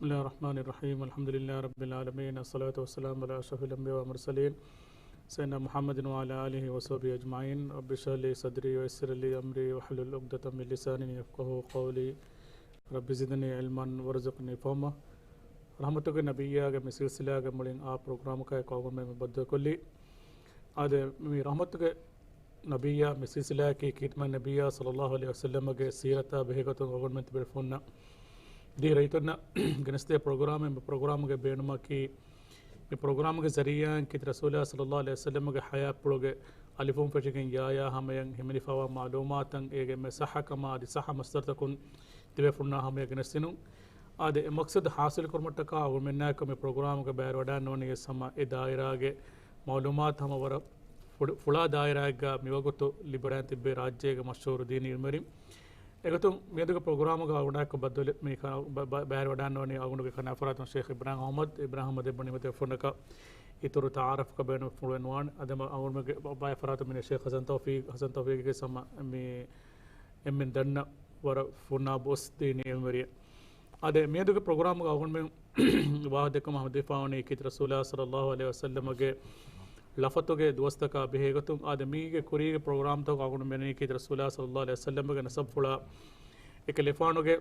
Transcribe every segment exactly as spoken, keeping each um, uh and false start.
بسم الله الرحمن الرحيم. الحمد لله رب العالمين. الصلاة والسلام على أشرف الأنبياء والمرسلين سيدنا محمد وعلى آله وصحبه أجمعين. رب اشرح لي صدري ويسر لي أمري واحلل عقدة من لساني يفقهوا قولي. رب زدني علما وارزقني فهما. ރަޙްމަތުގެ ނަބިއްޔާގެ މި ސިލްސިލާގެ މުޅިން އާ ޕްރޮގްރާމަކާއެކު އަޅުގަނޑުމެން ބައްދަލުކޮށްލީ. އާދެ، މި ރަޙްމަތުގެ ނަބިއްޔާ މި ސިލްސިލާއަކީ ކީރިތިމާ ނަބިއްޔާ ޞައްލައްލާހު ޢަލައިހި ވަސައްލަމަގެ ސީރަތާ ބެހޭގޮތުން އަޅުގަނޑުމެން ތިބޭފުޅުންނަށް ދިވެހި ރައްޔިތުންނަށް ގެނެސްދޭ ޕްރޮގްރާމެއް. މި ޕްރޮގްރާމުގެ ބޭނުމަކީ، މި ޕްރޮގްރާމުގެ ޒަރީޢާއިން ކީރިތި ރަސޫލާ ޞައްލައްލާހު ޢަލައިހި ވަސައްލަމަގެ ޙަޔާތްޕުޅުގެ އަލިފުން ފެށިގެން ޔާޔާ ހަމަޔަށް ހިމެނިފައިވާ މަޢުލޫމާތަށް އޭގެ އެންމެ ޞައްޙަކަމާ އަދި ޞައްޙަ މަޞްދަރުތަކުން ތިބޭފުޅުންނާ ހަމަޔަށް ގެނެސްދިނުން. އާދެ، އެ މަޤްޞަދު ޙާޞިލުކުރުމަށްޓަކާ އަޅުގަނޑުމެންނާއެކު މި ޕްރޮގްރާމުގަ ބައިވެރިވަޑައިންނަވަނީ ވެސް ހަމަ އެ ދާއިރާގެ މަޢުލޫމާތު ހަމަ ވަރަށް ފުޅު-، ފުޅާ ދާއިރާއެއްގަ މިވަގުތު ލިބިވަޑައިގެން ތިއްބެވި ރާއްޖޭގެ މަޝްހޫރު ދީނީ ޢިލްމުވެރިން. އެގޮތުން މިއަދުގެ ޕްރޮގްރާމުގަ އަޅުގަނޑާއެކު ބައްދަލު މި ކަ-، ބަ-، ބަ-، ބައިވެރިވަޑައިންނަވަނީ އަޅުގަނޑުގެ ކަނާ ފަރާތުން ޝޭޚް އިބްރާހިމް އަޙްމަދު. އިބްރާހިމް އަޙްމަދު އެއްބަ ނިމިތެ ފުންނަކަ އިތުރު ތަޢާރަފްކަ ބޭނުން ފުޅުވެން ވާނެ. އަދި އަޅުގަނޑުގެ ބަ-، ބައި ފަރާތުން މި ޝޭޚް ޙަސަން ތައުފީޤް، ޙަސަން ތައުފީޤްގެ ސަމަ މި އެންމެން ދަންނަ ވަރަށް ފުންނާބު އޮސް ދީނީ ޢިލްމުވެރިއެއް. އާދެ، މިއަދުގެ ޕްރޮގްރާމުގަ އަޅުގަނޑުމެން ވާހަކަދައްކަމުން ހަމަ ދެފާވަނީ ކީރިތި ރަސޫލާ ޞައްލައްލާހު ޢަލައިހި ވަސައްލަމަގެ ޅަފަތުގެ ދުވަސްތަކާ ބެހޭގޮތުން. އާދެ، މީގެ ކުރީގެ ޕްރޮގްރާމްތަކު އަޅުގަނޑު މިއޮތީ ކީރިތި ރަސޫލާ ޞައްލައްލާހު ޢަލައިހި ވަސައްލަމަގެ ނަސަބުފުޅާ އެކަލޭގެފާނުގެ،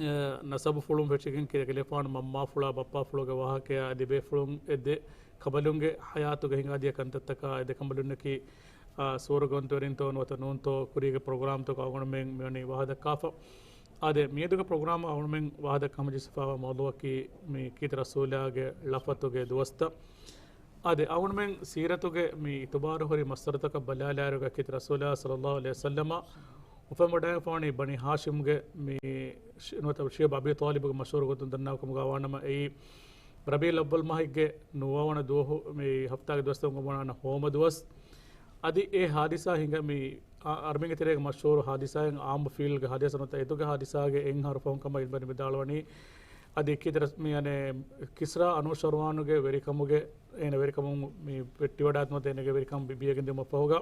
އެ، ނަސަބުފުޅުން ފެށިގެން ކީރިތި އެކަލޭގެފާނު މަންމާފުޅާ ބައްޕާފުޅުގެ ވާހަކަޔާ އަދި ބޭފުޅުން އެ ދެ ކަނބަލުންގެ ޙަޔާތުގަ ހިނގާދިޔަ ކަންތައްތަކާ އެ ދެ ކަނބަލުންނަކީ، އާ، ސުވަރުގަވަންތަވެރިންތޯ ނުވަތަ ނޫންތޯ ކުރީގެ ޕްރޮގްރާމްތަކު އަޅުގަނޑުމެން މިވަނީ ވާހަކަދައްކާފަ. އާދެ، މިއަދުގެ ޕްރޮގްރާމް އަޅުގަނޑުމެން ވާހަކަދައްކަން ހަމަޖެއްސިފައިވާ މައުޟޫޢަކީ މި ކީރިތި ރަސޫލާގެ ޅަފަތުގެ ދުވަސްތައް. އާދެ، އަޅުގަނޑުމެން ސީރަތުގެ މި އިތުބާރު ހުރި މަޞްދަރުތަކަށް ބަލާލާއިރުގަ ކީރިތި ރަސޫލާ ޞައްލައްލާހު ޢަލައިހި ވަސައްލަމަ އުފަންވަޑައިފަވަނީ ބަނީ ހާޝިމްގެ މި ޝި-، ނުވަތަ ޝިޔަބް އަބީ ޠާލިބުގެ މަޝްހޫރު ގޮތުން ދަންނަވާ ކަމުގަ ވާނަމަ، އެއީ ރަބީޢުލް އައްވަލް މަހެއްގެ ނުވަވަނަ ދުވަހު މި ހަފްތާގެ ދުވަސްތަކުން ވަނީ ހޯމަ ދުވަސް. އަދި އެ ހާދިސާ ހިނގާ މި އަ-، އަރަބިންގެ ތެރޭގެ މަޝްހޫރު ހާދިސާއިން އާއްމު ފީލްގެ ހާދިސާ ނުވަތަ އެދުގެ ހާދިސާގެ އެއް އަހަރު ފަހުން ކަމަށް ޢިލްމުވެރިން ވިދާޅުވަނީ. އަދި ކީރިތި ރަސް-، މި އަނެއް ކިސްރާ އަނޫޝަރުވާނުގެ ވެރިކަމުގެ، އޭނަ ވެރިކަމުން މި ވެއްޓިވަޑާތުން ނުވަތަ އޭނަގެ ވެރިކަން ބި-، ބިޔަގެން ދިއުމަށް ފަހުގަ.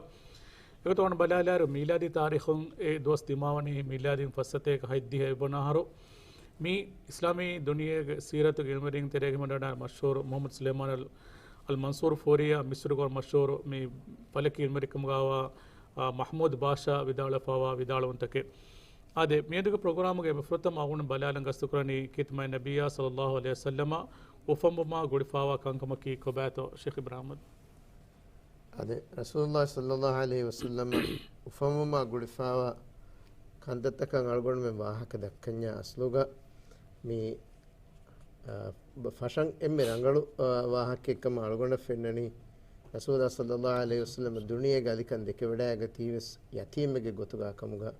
އެގޮތަށް އަޅުގަނޑު ބަލާލާއިރު މީލާދީ ތާރީޚުން އެ ދުވަސް ދިމާވަނީ މީލާދީން ފައްސަތޭކަ ހަތްދިހަ އެއްވަނަ އަހަރު. މި އިސްލާމީ ދުނިޔޭގެ ސީރަތުގެ ޢިލްމުވެރިން ތެރޭގަ ހިމެނިވަޑައި މަޝްހޫރު މުޙައްމަދު ސުލައިމާން އަލް، އަލް މަންސޫރު ފޫރިއްޔާ މިޞްރުގަ މަޝްހޫރު މި ފަލަކީ ޢިލްމުވެރިކަމުގައިވާ، އާ، މަޙްމޫދު ބާޝާ ވިދާޅުވެފައިވާ ވިދާޅުވުންތަކެއް. އާދެ، މިއަދުގެ ޕްރޮގްރާމުގެ އެންމެ ފުރަތަމަ އަޅުގަނޑު ބަލާލަން ގަސްތުކުރަނީ ކީރިތި މާތް ނަބިއްޔާ ޞައްލައްލާހު ޢަލައިހި ވަސައްލަމަ އުފަންވުމާ ގުޅިފައިވާ ކަންކަމަކީ ކޮބާތޯ ޝޭޚް އިބްރާހިމް؟ އާދެ، ރަސޫލުﷲ ޞައްލައްލާހު ޢަލައިހި ވަސައްލަމަ އުފަންވުމާ ގުޅިފައިވާ ކަންތައްތަކަށް އަޅުގަނޑުމެން ވާހަކަ ދައްކަންޏާ އަސްލުގަ މި، އާ، ފަށަން އެންމެ ރަނގަޅު، އާ، ވާހަކައެއްކަމަށް އަޅުގަނޑަށް ފެންނަނީ، ރަސޫލާ ޞައްލައްލާހު ޢަލައިހި ވަސައްލަމަ ދުނިޔޭގެ އަލިކަން ދެކެވަޑައިގަތީވެސް ޔަތީމެއްގެ ގޮތުގަ ކަމުގަ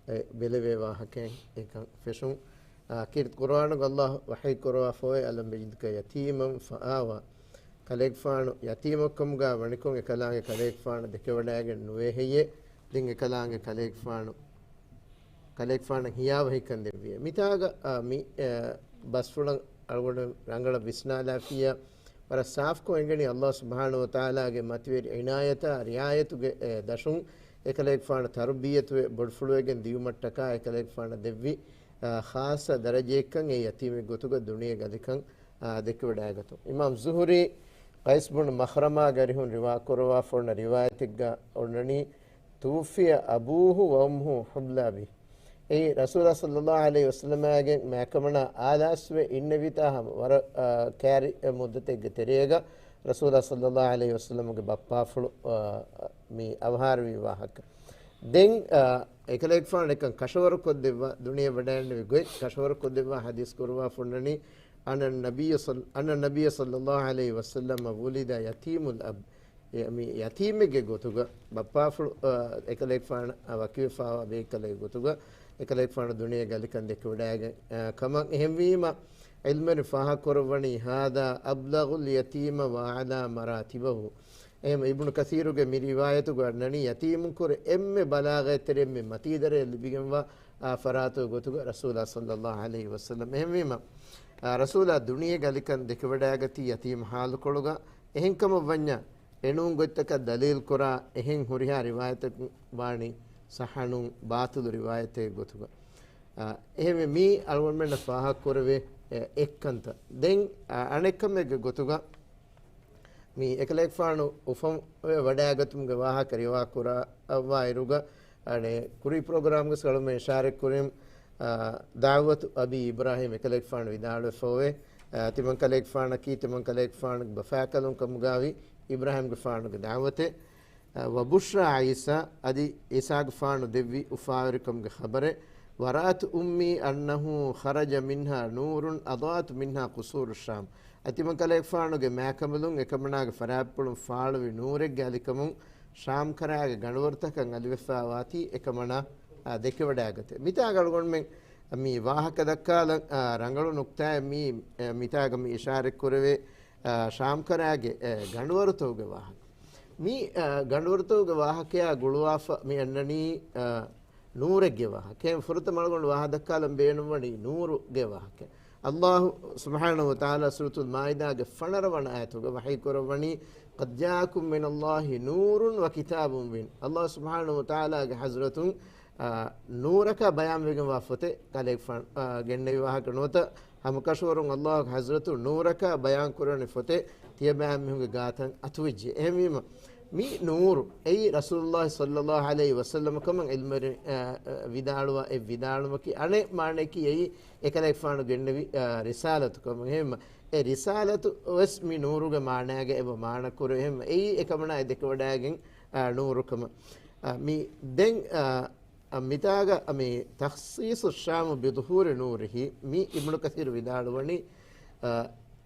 އެ ބެލެވޭ ވާހަކައެއް އެކަން ފެށުން. އާ، ކީރިތި ޤުރުއާނުގަ ﷲ ވަޙީ ކުރައްވާފައޮތް، ألم يجدك يتيما فآوى. ކަލޭގެފާނު ޔަތީމެއްކަމުގަ ވަނިކޮށް އެކަލާނގެ ކަލޭގެފާނު ދެކެވަޑައިގެން ނުވޭ ހެއްޔޭ؟ ދެން އެކަލާނގެ ކަލޭގެފާނު، ކަލޭގެފާނަށް ހިޔާވަހިކަން ދެއްވިއޭ. މިތާގަ، އާ، މި، އާ، ބަސްފުޅަށް އަޅުގަނޑު ރަނގަޅަށް ވިސްނާލާފިއްޔާ، ވަރަށް ސާފުކޮށް އެނގެނީ ﷲ ސުބްޙާނަހޫ ވަތަޢާލާގެ މަތިވެރި ޢިނާޔަތާ ރިޢާޔަތުގެ، އެ، ދަށުން އެކަލޭގެފާނު ތަރުބިޔަތުވެ ބޮޑުފުޅުވެގެން ދިޔުމަށްޓަކާ އެކަލޭގެފާނަށް ދެއްވި، އާ، ޚާއްޞަ ދަރަޖައެއްކަން އެ ޔަތީމެއް ގޮތުގަ ދުނިޔޭގެ އަލިކަން، އާ، ދެކެވަޑައިގަތުން. އިމާމް ޒުހުރީ ޤައިސް ބުނު މަޚްރަމާގެ އަރިހުން ރިވާ ކުރައްވާފަ އޮންނަ ރިވާޔަތެއްގަ އޮންނަނީ، توفي أبوه وأمه حبلى به. އެއީ ރަސޫލާ ޞައްލައްލާހު ޢަލައިހި ވަސައްލަމާގެ މާތްކަމަނާ އާލާސްވެ އިންނެވިތާ ހަމަ ވަރަށް، އާ، ކައިރި މުއްދަތެއްގެ ތެރޭގަ ރަސޫލާ ޞައްލައްލާހު ޢަލައިހި ވަސައްލަމުގެ ބައްޕާފުޅު، އާ، މި އަވަހާރަވި ވާހަކަ. ދެން، އާ، އެކަލޭގެފާނު އެކަން ކަށަވަރުކޮށްދެއްވާ، ދުނިޔެ ވަޑައިންނެވި ގޮތް ކަށަވަރުކޮށްދެއްވާ ޙަދީޘް ކުރައްވާފަ އޮންނަނީ، أن النبي صل-، أن النبي صلى الله عليه وسلم ولد يتيم الأب. އެ، މި ޔަތީމެއްގެ ގޮތުގަ ބައްޕާފުޅު، އާ، އެކަލޭގެފާނަށް، އާ، ވަކިވެފައިވާ ބޭކަލެއް ގޮތުގަ އެކަލޭގެފާނު ދުނިޔޭގެ އަލިކަން ދެކެވަޑައިގެން، އާ، ކަމަށް. އެހެންވީމަ، ޢިލްމުވެރިން ފާހަގަކުރައްވަނީ، هذا أبلغ اليتيم وأعلى مراتبه. އެހެން އިބްނު ކަސީރުގެ މި ރިވާޔަތުގަ އޮންނަނީ، ޔަތީމުންކުރެ އެންމެ ބަލާޣަތްތެރި އެންމެ މަތީ ދަރަޖަ ލިބިގެންވާ، އާ، ފަރާތުގެ ގޮތުގަ ރަސޫލާ ޞައްލައްލާހު ޢަލައިހި ވަސައްލަމް. އެހެންވީމަ، އާ، ރަސޫލާ ދުނިޔޭގެ އަލިކަން ދެކެވަޑައިގަތީ ޔަތީމު ޙާލުކޮޅުގަ. އެހެންކަމަށްވަންޏާ، އެނޫން ގޮތްތަކަށް ދަލީލްކުރާ އެހެން ހުރިހާ ރިވާޔަތަކުން ވާނީ ޞައްޙަނޫން ބާޠިލު ރިވާޔަތެއް ގޮތުގަ. އާ، އެހެންވެ މީ އަޅުގަނޑުމެންނަށް ފާހަގަކުރެވޭ، އެ، އެއްކަންތައް. ދެން، އާ، އަނެއްކަމެއްގެ ގޮތުގަ މީ އެކަލޭގެފާނު އުފަންވެ ވަޑައިގަތުމުގެ ވާހަކަ ރިވާކުރާ، އައްވާ އިރުގަ، އަނެ، ކުރީ ޕްރޮގްރާމްގަސް އަޅުމެން އިޝާރަތްކުރިން، އާ، ދަޢުވަތު އަބީ އިބްރާހީމް އެކަލޭގެފާނު ވިދާޅުވެފައޮވޭ. އާ، ތިމަންކަލޭގެފާނަކީ ތިމަންކަލޭގެފާނުގެ ބަފާކަލުން ކަމުގާވި އިބްރާހީމްގެފާނުގެ ދަޢުވަތެއް. އަ، ވަބުޝްރާ ޢީސާ، އަދި ޢީސާގެފާނު ދެއްވި އުފާވެރިކަމުގެ ޚަބަރެއް. ވަރައަތް އުއްމީ އަންނަހު ޚަރަޖަ މިންހާ ނޫރުން އަޟާއަތް މިންހާ ޤުޞޫރު ޝާމް. އަތިމަންކަލޭގެފާނުގެ މާކަމަލުން އެކަމަނާގެ ފަރާތްޕުޅުން ފާޅުވި ނޫރެއްގެ އަލިކަމުން ޝާމްކަރާގެ ގަނޑުވަރުތަކަށް އަލިވެފައިވާތީ އެކަމަނާ، އާ، ދެކެވަޑައިގަތޭ. މިތާގަ އަޅުގަނޑުމެން މި ވާހަކަ ދައްކާލަން، އާ، ރަނގަޅު ނުކްތާއެއް މީ، އެ، މިތާގަ މި އިޝާރަތްކުރެވޭ، އާ، ޝާމްކަރާގެ، އެ، ގަނޑުވަރުތަކުގެ ވާހަކަ. މި، އާ، ގަނޑުވަރުތަކުގެ ވާހަކަޔާ ގުޅުވާފަ މި އަންނަނީ، އާ، ނޫރެއްގެ ވާހަކަ. އެހެން ފުރަތަމަ އަޅުގަނޑު ވާހަކަ ދައްކާލަން ބޭނުންވަނީ ނޫރުގެ ވާހަކަ. އައްލާހު ސުބްޙާނަހު ވަތަޢާލާ ސޫރަތުލް މާއިދާގެ ފަނަރަ ވަނަ އާޔަތުގަ ވަޙީކުރައްވަނީ، "قد جاءكم من الله نور وكتاب مبين." އައްލާހު ސުބްޙާނަހު ވަތަޢާލާގެ ޙަޟްރަތުން، އާ، ނޫރަކާ ބަޔާންވެގެންވާ ފޮތެއް ކަލޭގެފާނު، އާ، ގެންނެވި ވާހަކަ ނުވަތަ ހަމަކަށަވަރުން އައްލާހުގެ ޙަޟްރަތުން ނޫރަކާ ބަޔާންކުރަނި ފޮތެއް ތިޔަބައިމީހުންގެ ގާތަށް އަތުވެއްޖެ. އެހެންވީމަ، މި ނޫރު އެއީ ރަސޫލުﷲ ޞައްލަﷲ ޢަލައިހި ވަސައްލަމަ ކަމަށް ޢިލްމުވެރިން، އަ، އަ، ވިދާޅުވާ އެއް ވިދާޅުމަކީ، އަނެއް މާނައަކީ އެއީ އެކަލޭގެފާނު ގެންނެވި، އަ، ރިސާލަތު ކަމަށް. އެހެންވީމަ، އެ ރިސާލަތު ވެސް މި ނޫރުގެ މާނައިގަ އެބަ މާނަ ކުރޭ. އެހެންވީމަ، އެއީ އެކަމަނާ އެ ދެކެވަޑައިގެން، އަ، ނޫރު ކަމަށް. އަ، މި ދެން، އަ، އަ، މިތާގަ މި تخصيص الشام بظهور نوره މި އިބްނު ކަޘީރު ވިދާޅުވަނީ، އަ،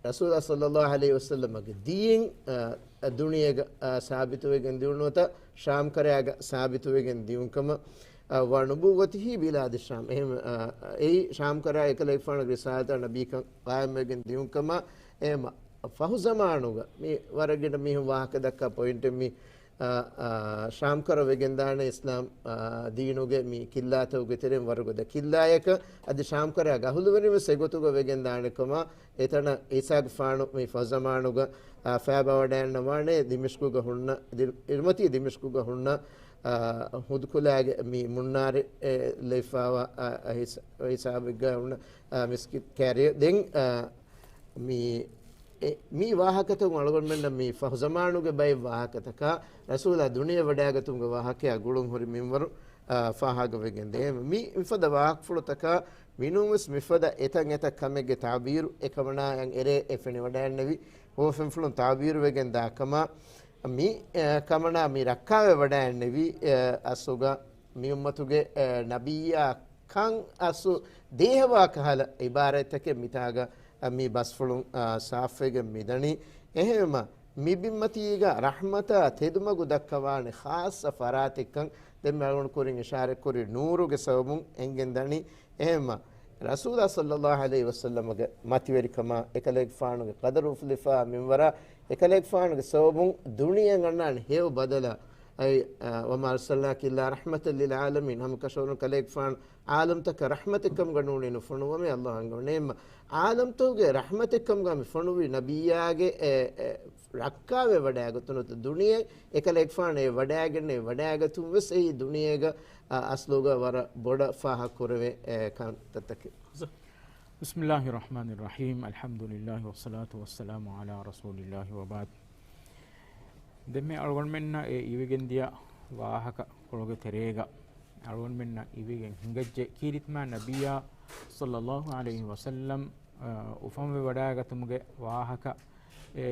ރަސޫލާ ޞައްލަﷲ ޢަލައިހި ވަސައްލަމަގެ ދީން، އަ، ދުނިޔޭގަ، އަ، ސާބިތުވެގެން ދިއުން ނުވަތަ ޝާމްކަރައިގަ ސާބިތުވެގެން ދިއުން ކަމަށް، އަ، ونبوته بلاد الشام. އެހެން، އަ، އެއީ ޝާމްކަރައި އެކަލޭގެފާނުގެ ރިސާލަތާ ނަބީކަން ޤާއިމްވެގެން ދިއުން ކަމަށް. އެހެން ފަހު ޒަމާނުގަ މި ވަރަށް ގިނަ މީހުން ވާހަކަ ދައްކާ ޕޮއިންޓެއް މި އާ، އާ، ޝާމްކަރަ ވެގެންދާނެ އިސްލާމް، އާ، ދީނުގެ މި ކިއްލާތަކުގެ ތެރެއިން ވަރުގަދަ ކިއްލާޔަކަށް، އަދި ޝާމްކަރައިގެ އަހުލުވެރިން ވެސް އެގޮތުގަ ވެގެންދާނެ ކަމަށް، އެތަނަށް ޢީސާގެފާނު މި ފަހުޒަމާނުގަ، އާ، ފައިބަވަޑައިގަންނަވާނެ ދިމިޝްޤުގަ ހުންނަ، ދި-، އިރުމަތީ ދިމިޝްޤުގަ ހުންނަ، އާ، ހުދުކުލާގެ މި މުންނާރެއް، އެ، ލެއްވާފައިވާ، އާ، އާ، ހިސ-، ހިސާބެއްގަ ހުންނަ، އާ، މިސްކިތް ކާރިއެއް. ދެން، އާ، މި އެ، މި ވާހަކަތައް އަޅުގަނޑުމެންނަށް މި ފަހުޒަމާނުގެ ބައެއް ވާހަކަތަކާ، ރަސޫލާ ދުނިޔެ ވަޑައިގަތުމުގެ ވާހަކަޔާ ގުޅުން ހުރި މިންވަރު، އާ، ފާހަގަވެގެން ދޭ. މި، މިފަދަ ވާހަކަފުޅުތަކާ މިނޫންވެސް މިފަދަ އެތަން އެތައް ކަމެއްގެ ތަޢުބީރު އެކަމަނާއަށް އެރޭ އެ ފެނިވަޑައިގެންނެވި، ހުވަފެންފުޅުން ތަޢުބީރުވެގެން ދާ ކަމަށް މި، އާ، ކަމަނާ މި ރައްކާވެވަޑައިގެންނެވި، އާ، އަސްލުގަ މި އުއްމަތުގެ، އެ، ނަބިއްޔާ ކަން އަސްލު ދޭހަވާ ކަހަލަ ޢިބާރަތްތަކެއް މިތާގަ، އަ، މި ބަސްފުޅުން، އަ، ސާފުވެގެން މިދަނީ. އެހެންވީމަ، މި ބިންމަތީގަ ރަޙްމަތާ ތެދުމަގު ދައްކަވާނެ ޚާއްޞަ ފަރާތެއްކަން ދެން މި އަޅުގަނޑު ކުރިން އިޝާރަތްކުރި ނޫރުގެ ސަބަބުން އެނގެން ދަނީ. އެހެންވީމަ، ރަސޫލާ ޞައްލަﷲ ޢަލައިހި ވަސައްލަމަގެ މަތިވެރިކަމާ، އެކަލޭގެފާނުގެ ޤަދަރު އުފުލިފާ މިންވަރާ، އެކަލޭގެފާނުގެ ސަބަބުން ދުނިޔެއަށް އަންނާނެ ހެޔޮ ބަދަލާ، އައި، އަ، وما أرسلناك إلا رحمة للعالمين، ހަމަކަށަވަރުން ކަލޭގެފާނު ޢާލަމްތަކަށް ރަޙްމަތެއްކަމުގަ ނޫނީ ނުފޮނުވަމޭ، އައްލާހު އަންގަވަނީ. އެހެންވީމަ، ޢާލަމްތަކުގެ ރަޙްމަތެއްކަމުގަ މި ފޮނުވި ނަބިއްޔާގެ އެ، އެ، ރައްކާވެވަޑައިގަތުނު ދުނިޔެ އެކަލޭގެފާނު އެ ވަޑައިގެންނެވި ވަޑައިގަތުން ވެސް އެއީ ދުނިޔޭގަ، އަ، އަސްލުގަ ވަރަށް ބޮޑަށް ފާހަގަކުރެވޭ، އެ، ކަންތައްތަކެއް. بسم الله الرحمن الرحيم، الحمد لله والصلاة والسلام على رسول الله وبعد. ދެންމެ އަޅުގަނޑުމެންނަށް އެ އިވިގެންދިޔަ ވާހަކަ ކޮޅުގެ ތެރޭގަ އަޅުގަނޑުމެންނަށް އިވިގެން ހިނގައްޖެ، ކީރިތިމާ ނަބިއްޔާ ޞައްލަﷲ ޢަލައިހި ވަސައްލަމް، އަ، އުފަންވެ ވަޑައިގަތުމުގެ ވާހަކަ، އެ،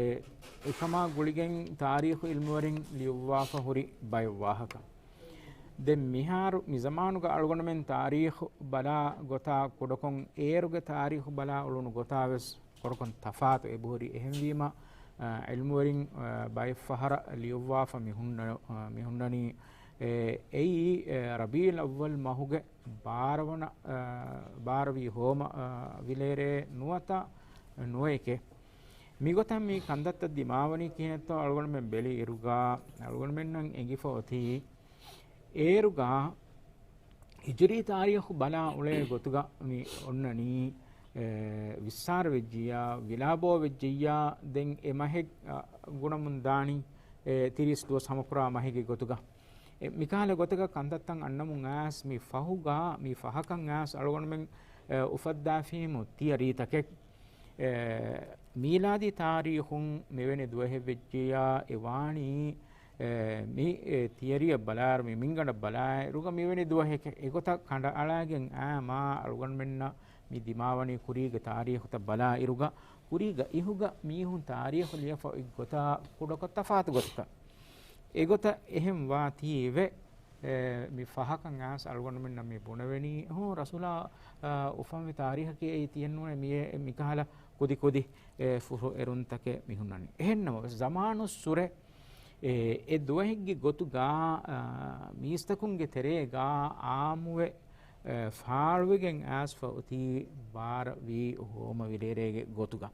އެކަމާ ގުޅިގެން ތާރީޚު ޢިލްމުވެރިން ލިޔުއްވާފަ ހުރި ބައެއް ވާހަކަ. ދެން މިހާރު މި ޒަމާނުގަ އަޅުގަނޑުމެން ތާރީޚު ބަލާ ގޮތާ ކުޑަކޮށް އޭރުގެ ތާރީޚު ބަލާ އުޅުނު ގޮތާ ވެސް ކުޑަކޮށް ތަފާތު އެބަހުރި. އެހެންވީމަ، އަ، ޢިލްމުވެރިން، އަ، ބައެއްފަހަރަށް ލިޔުއްވާފަ މި ހުންނަ-، އަ، މި ހުންނަނީ، އެ، އެއީ، އެ، ރަބީޢުލް އައްވަލް މަހުގެ ބާރަ ވަނަ، އަ، ބާރަވީ ހޯމަ، އަ، ވިލޭރޭ ނުވަތަ ނުވައެކޭ. މިގޮތަށް މި ކަންތައްތައް ދިމާވަނީ ކިހިނެއްތޯ އަޅުގަނޑުމެން ބެލި އިރުގަ އަޅުގަނޑުމެންނަށް އެނގިފަ އޮތީ، އޭރުގަ ހިޖުރީ ތާރީޚު ބަލާ އުޅޭ ގޮތުގަ މި އޮންނަނީ، އެ، ވިއްސާރަ ވެއްޖިއްޔާ، ވިލާބޯ ވެއްޖިއްޔާ، ދެން އެ މަހެއް، އަ، ގުނަމުން ދާނީ، އެ، ތިރީސް ދުވަސް ހަމަކުރާ މަހެއްގެ ގޮތުގަ. މިކަހަލަ ގޮތަކަށް ކަންތައްތައް އަންނަމުން އައިސް މި ފަހުގަ، މި ފަހަކަށް އައިސް އަޅުގަނޑުމެން، އެ، އުފައްދާފީމު ތިޔަރީތަކެއް. އެ، މީލާދީ ތާރީޚުން މިވެނި ދުވަހެއް ވެއްޖިއްޔާ އެ ވާނީ، އެ، މި، އެ، ތިޔަރީއަށް ބަލާއިރު، މި މިންގަނޑަށް ބަލާއިރުގަ މިވެނި ދުވަހެކޭ. އެގޮތަށް ކަނޑައަޅާގެން އާ މާ އަޅުގަނޑުމެންނަށް މި ދިމާވަނީ ކުރީގެ ތާރީޚުތައް ބަލާއިރުގަ، ކުރީގަ އިހުގަ މީހުން ތާރީޚު ލިޔެފަ އޮތް ގޮތާ ކުޑަކޮށް ތަފާތު ގޮތަކަށް. އެގޮތަށް އެހެން ވާތީވެ، އެ، މި ފަހަކަށް އައިސް އަޅުގަނޑުމެންނަށް މި ބުނެވެނީ، ހޫ، ރަސޫލާ، އަ، އުފަންވި ތާރީހަކީ އެއީ ތިއެއްނޫނޭ، މިއޭ މިކަހަލަ ކުދި ކުދި، އެ، ފުހު އެރުންތަކެއް މި ހުންނަނީ. އެހެންނަމަވެސް، ޒަމާނުއްސުރެ، އެ، އެ ދުވަހެއްގެ ގޮތުގަ، އަ، މީސްތަކުންގެ ތެރޭގަ އާއްމުވެ، އެ، ފާޅުވެގެން އައިސްފަ އޮތީ ބާރަ ވީ ހޯމަ ވިރޭރޭގެ ގޮތުގަ.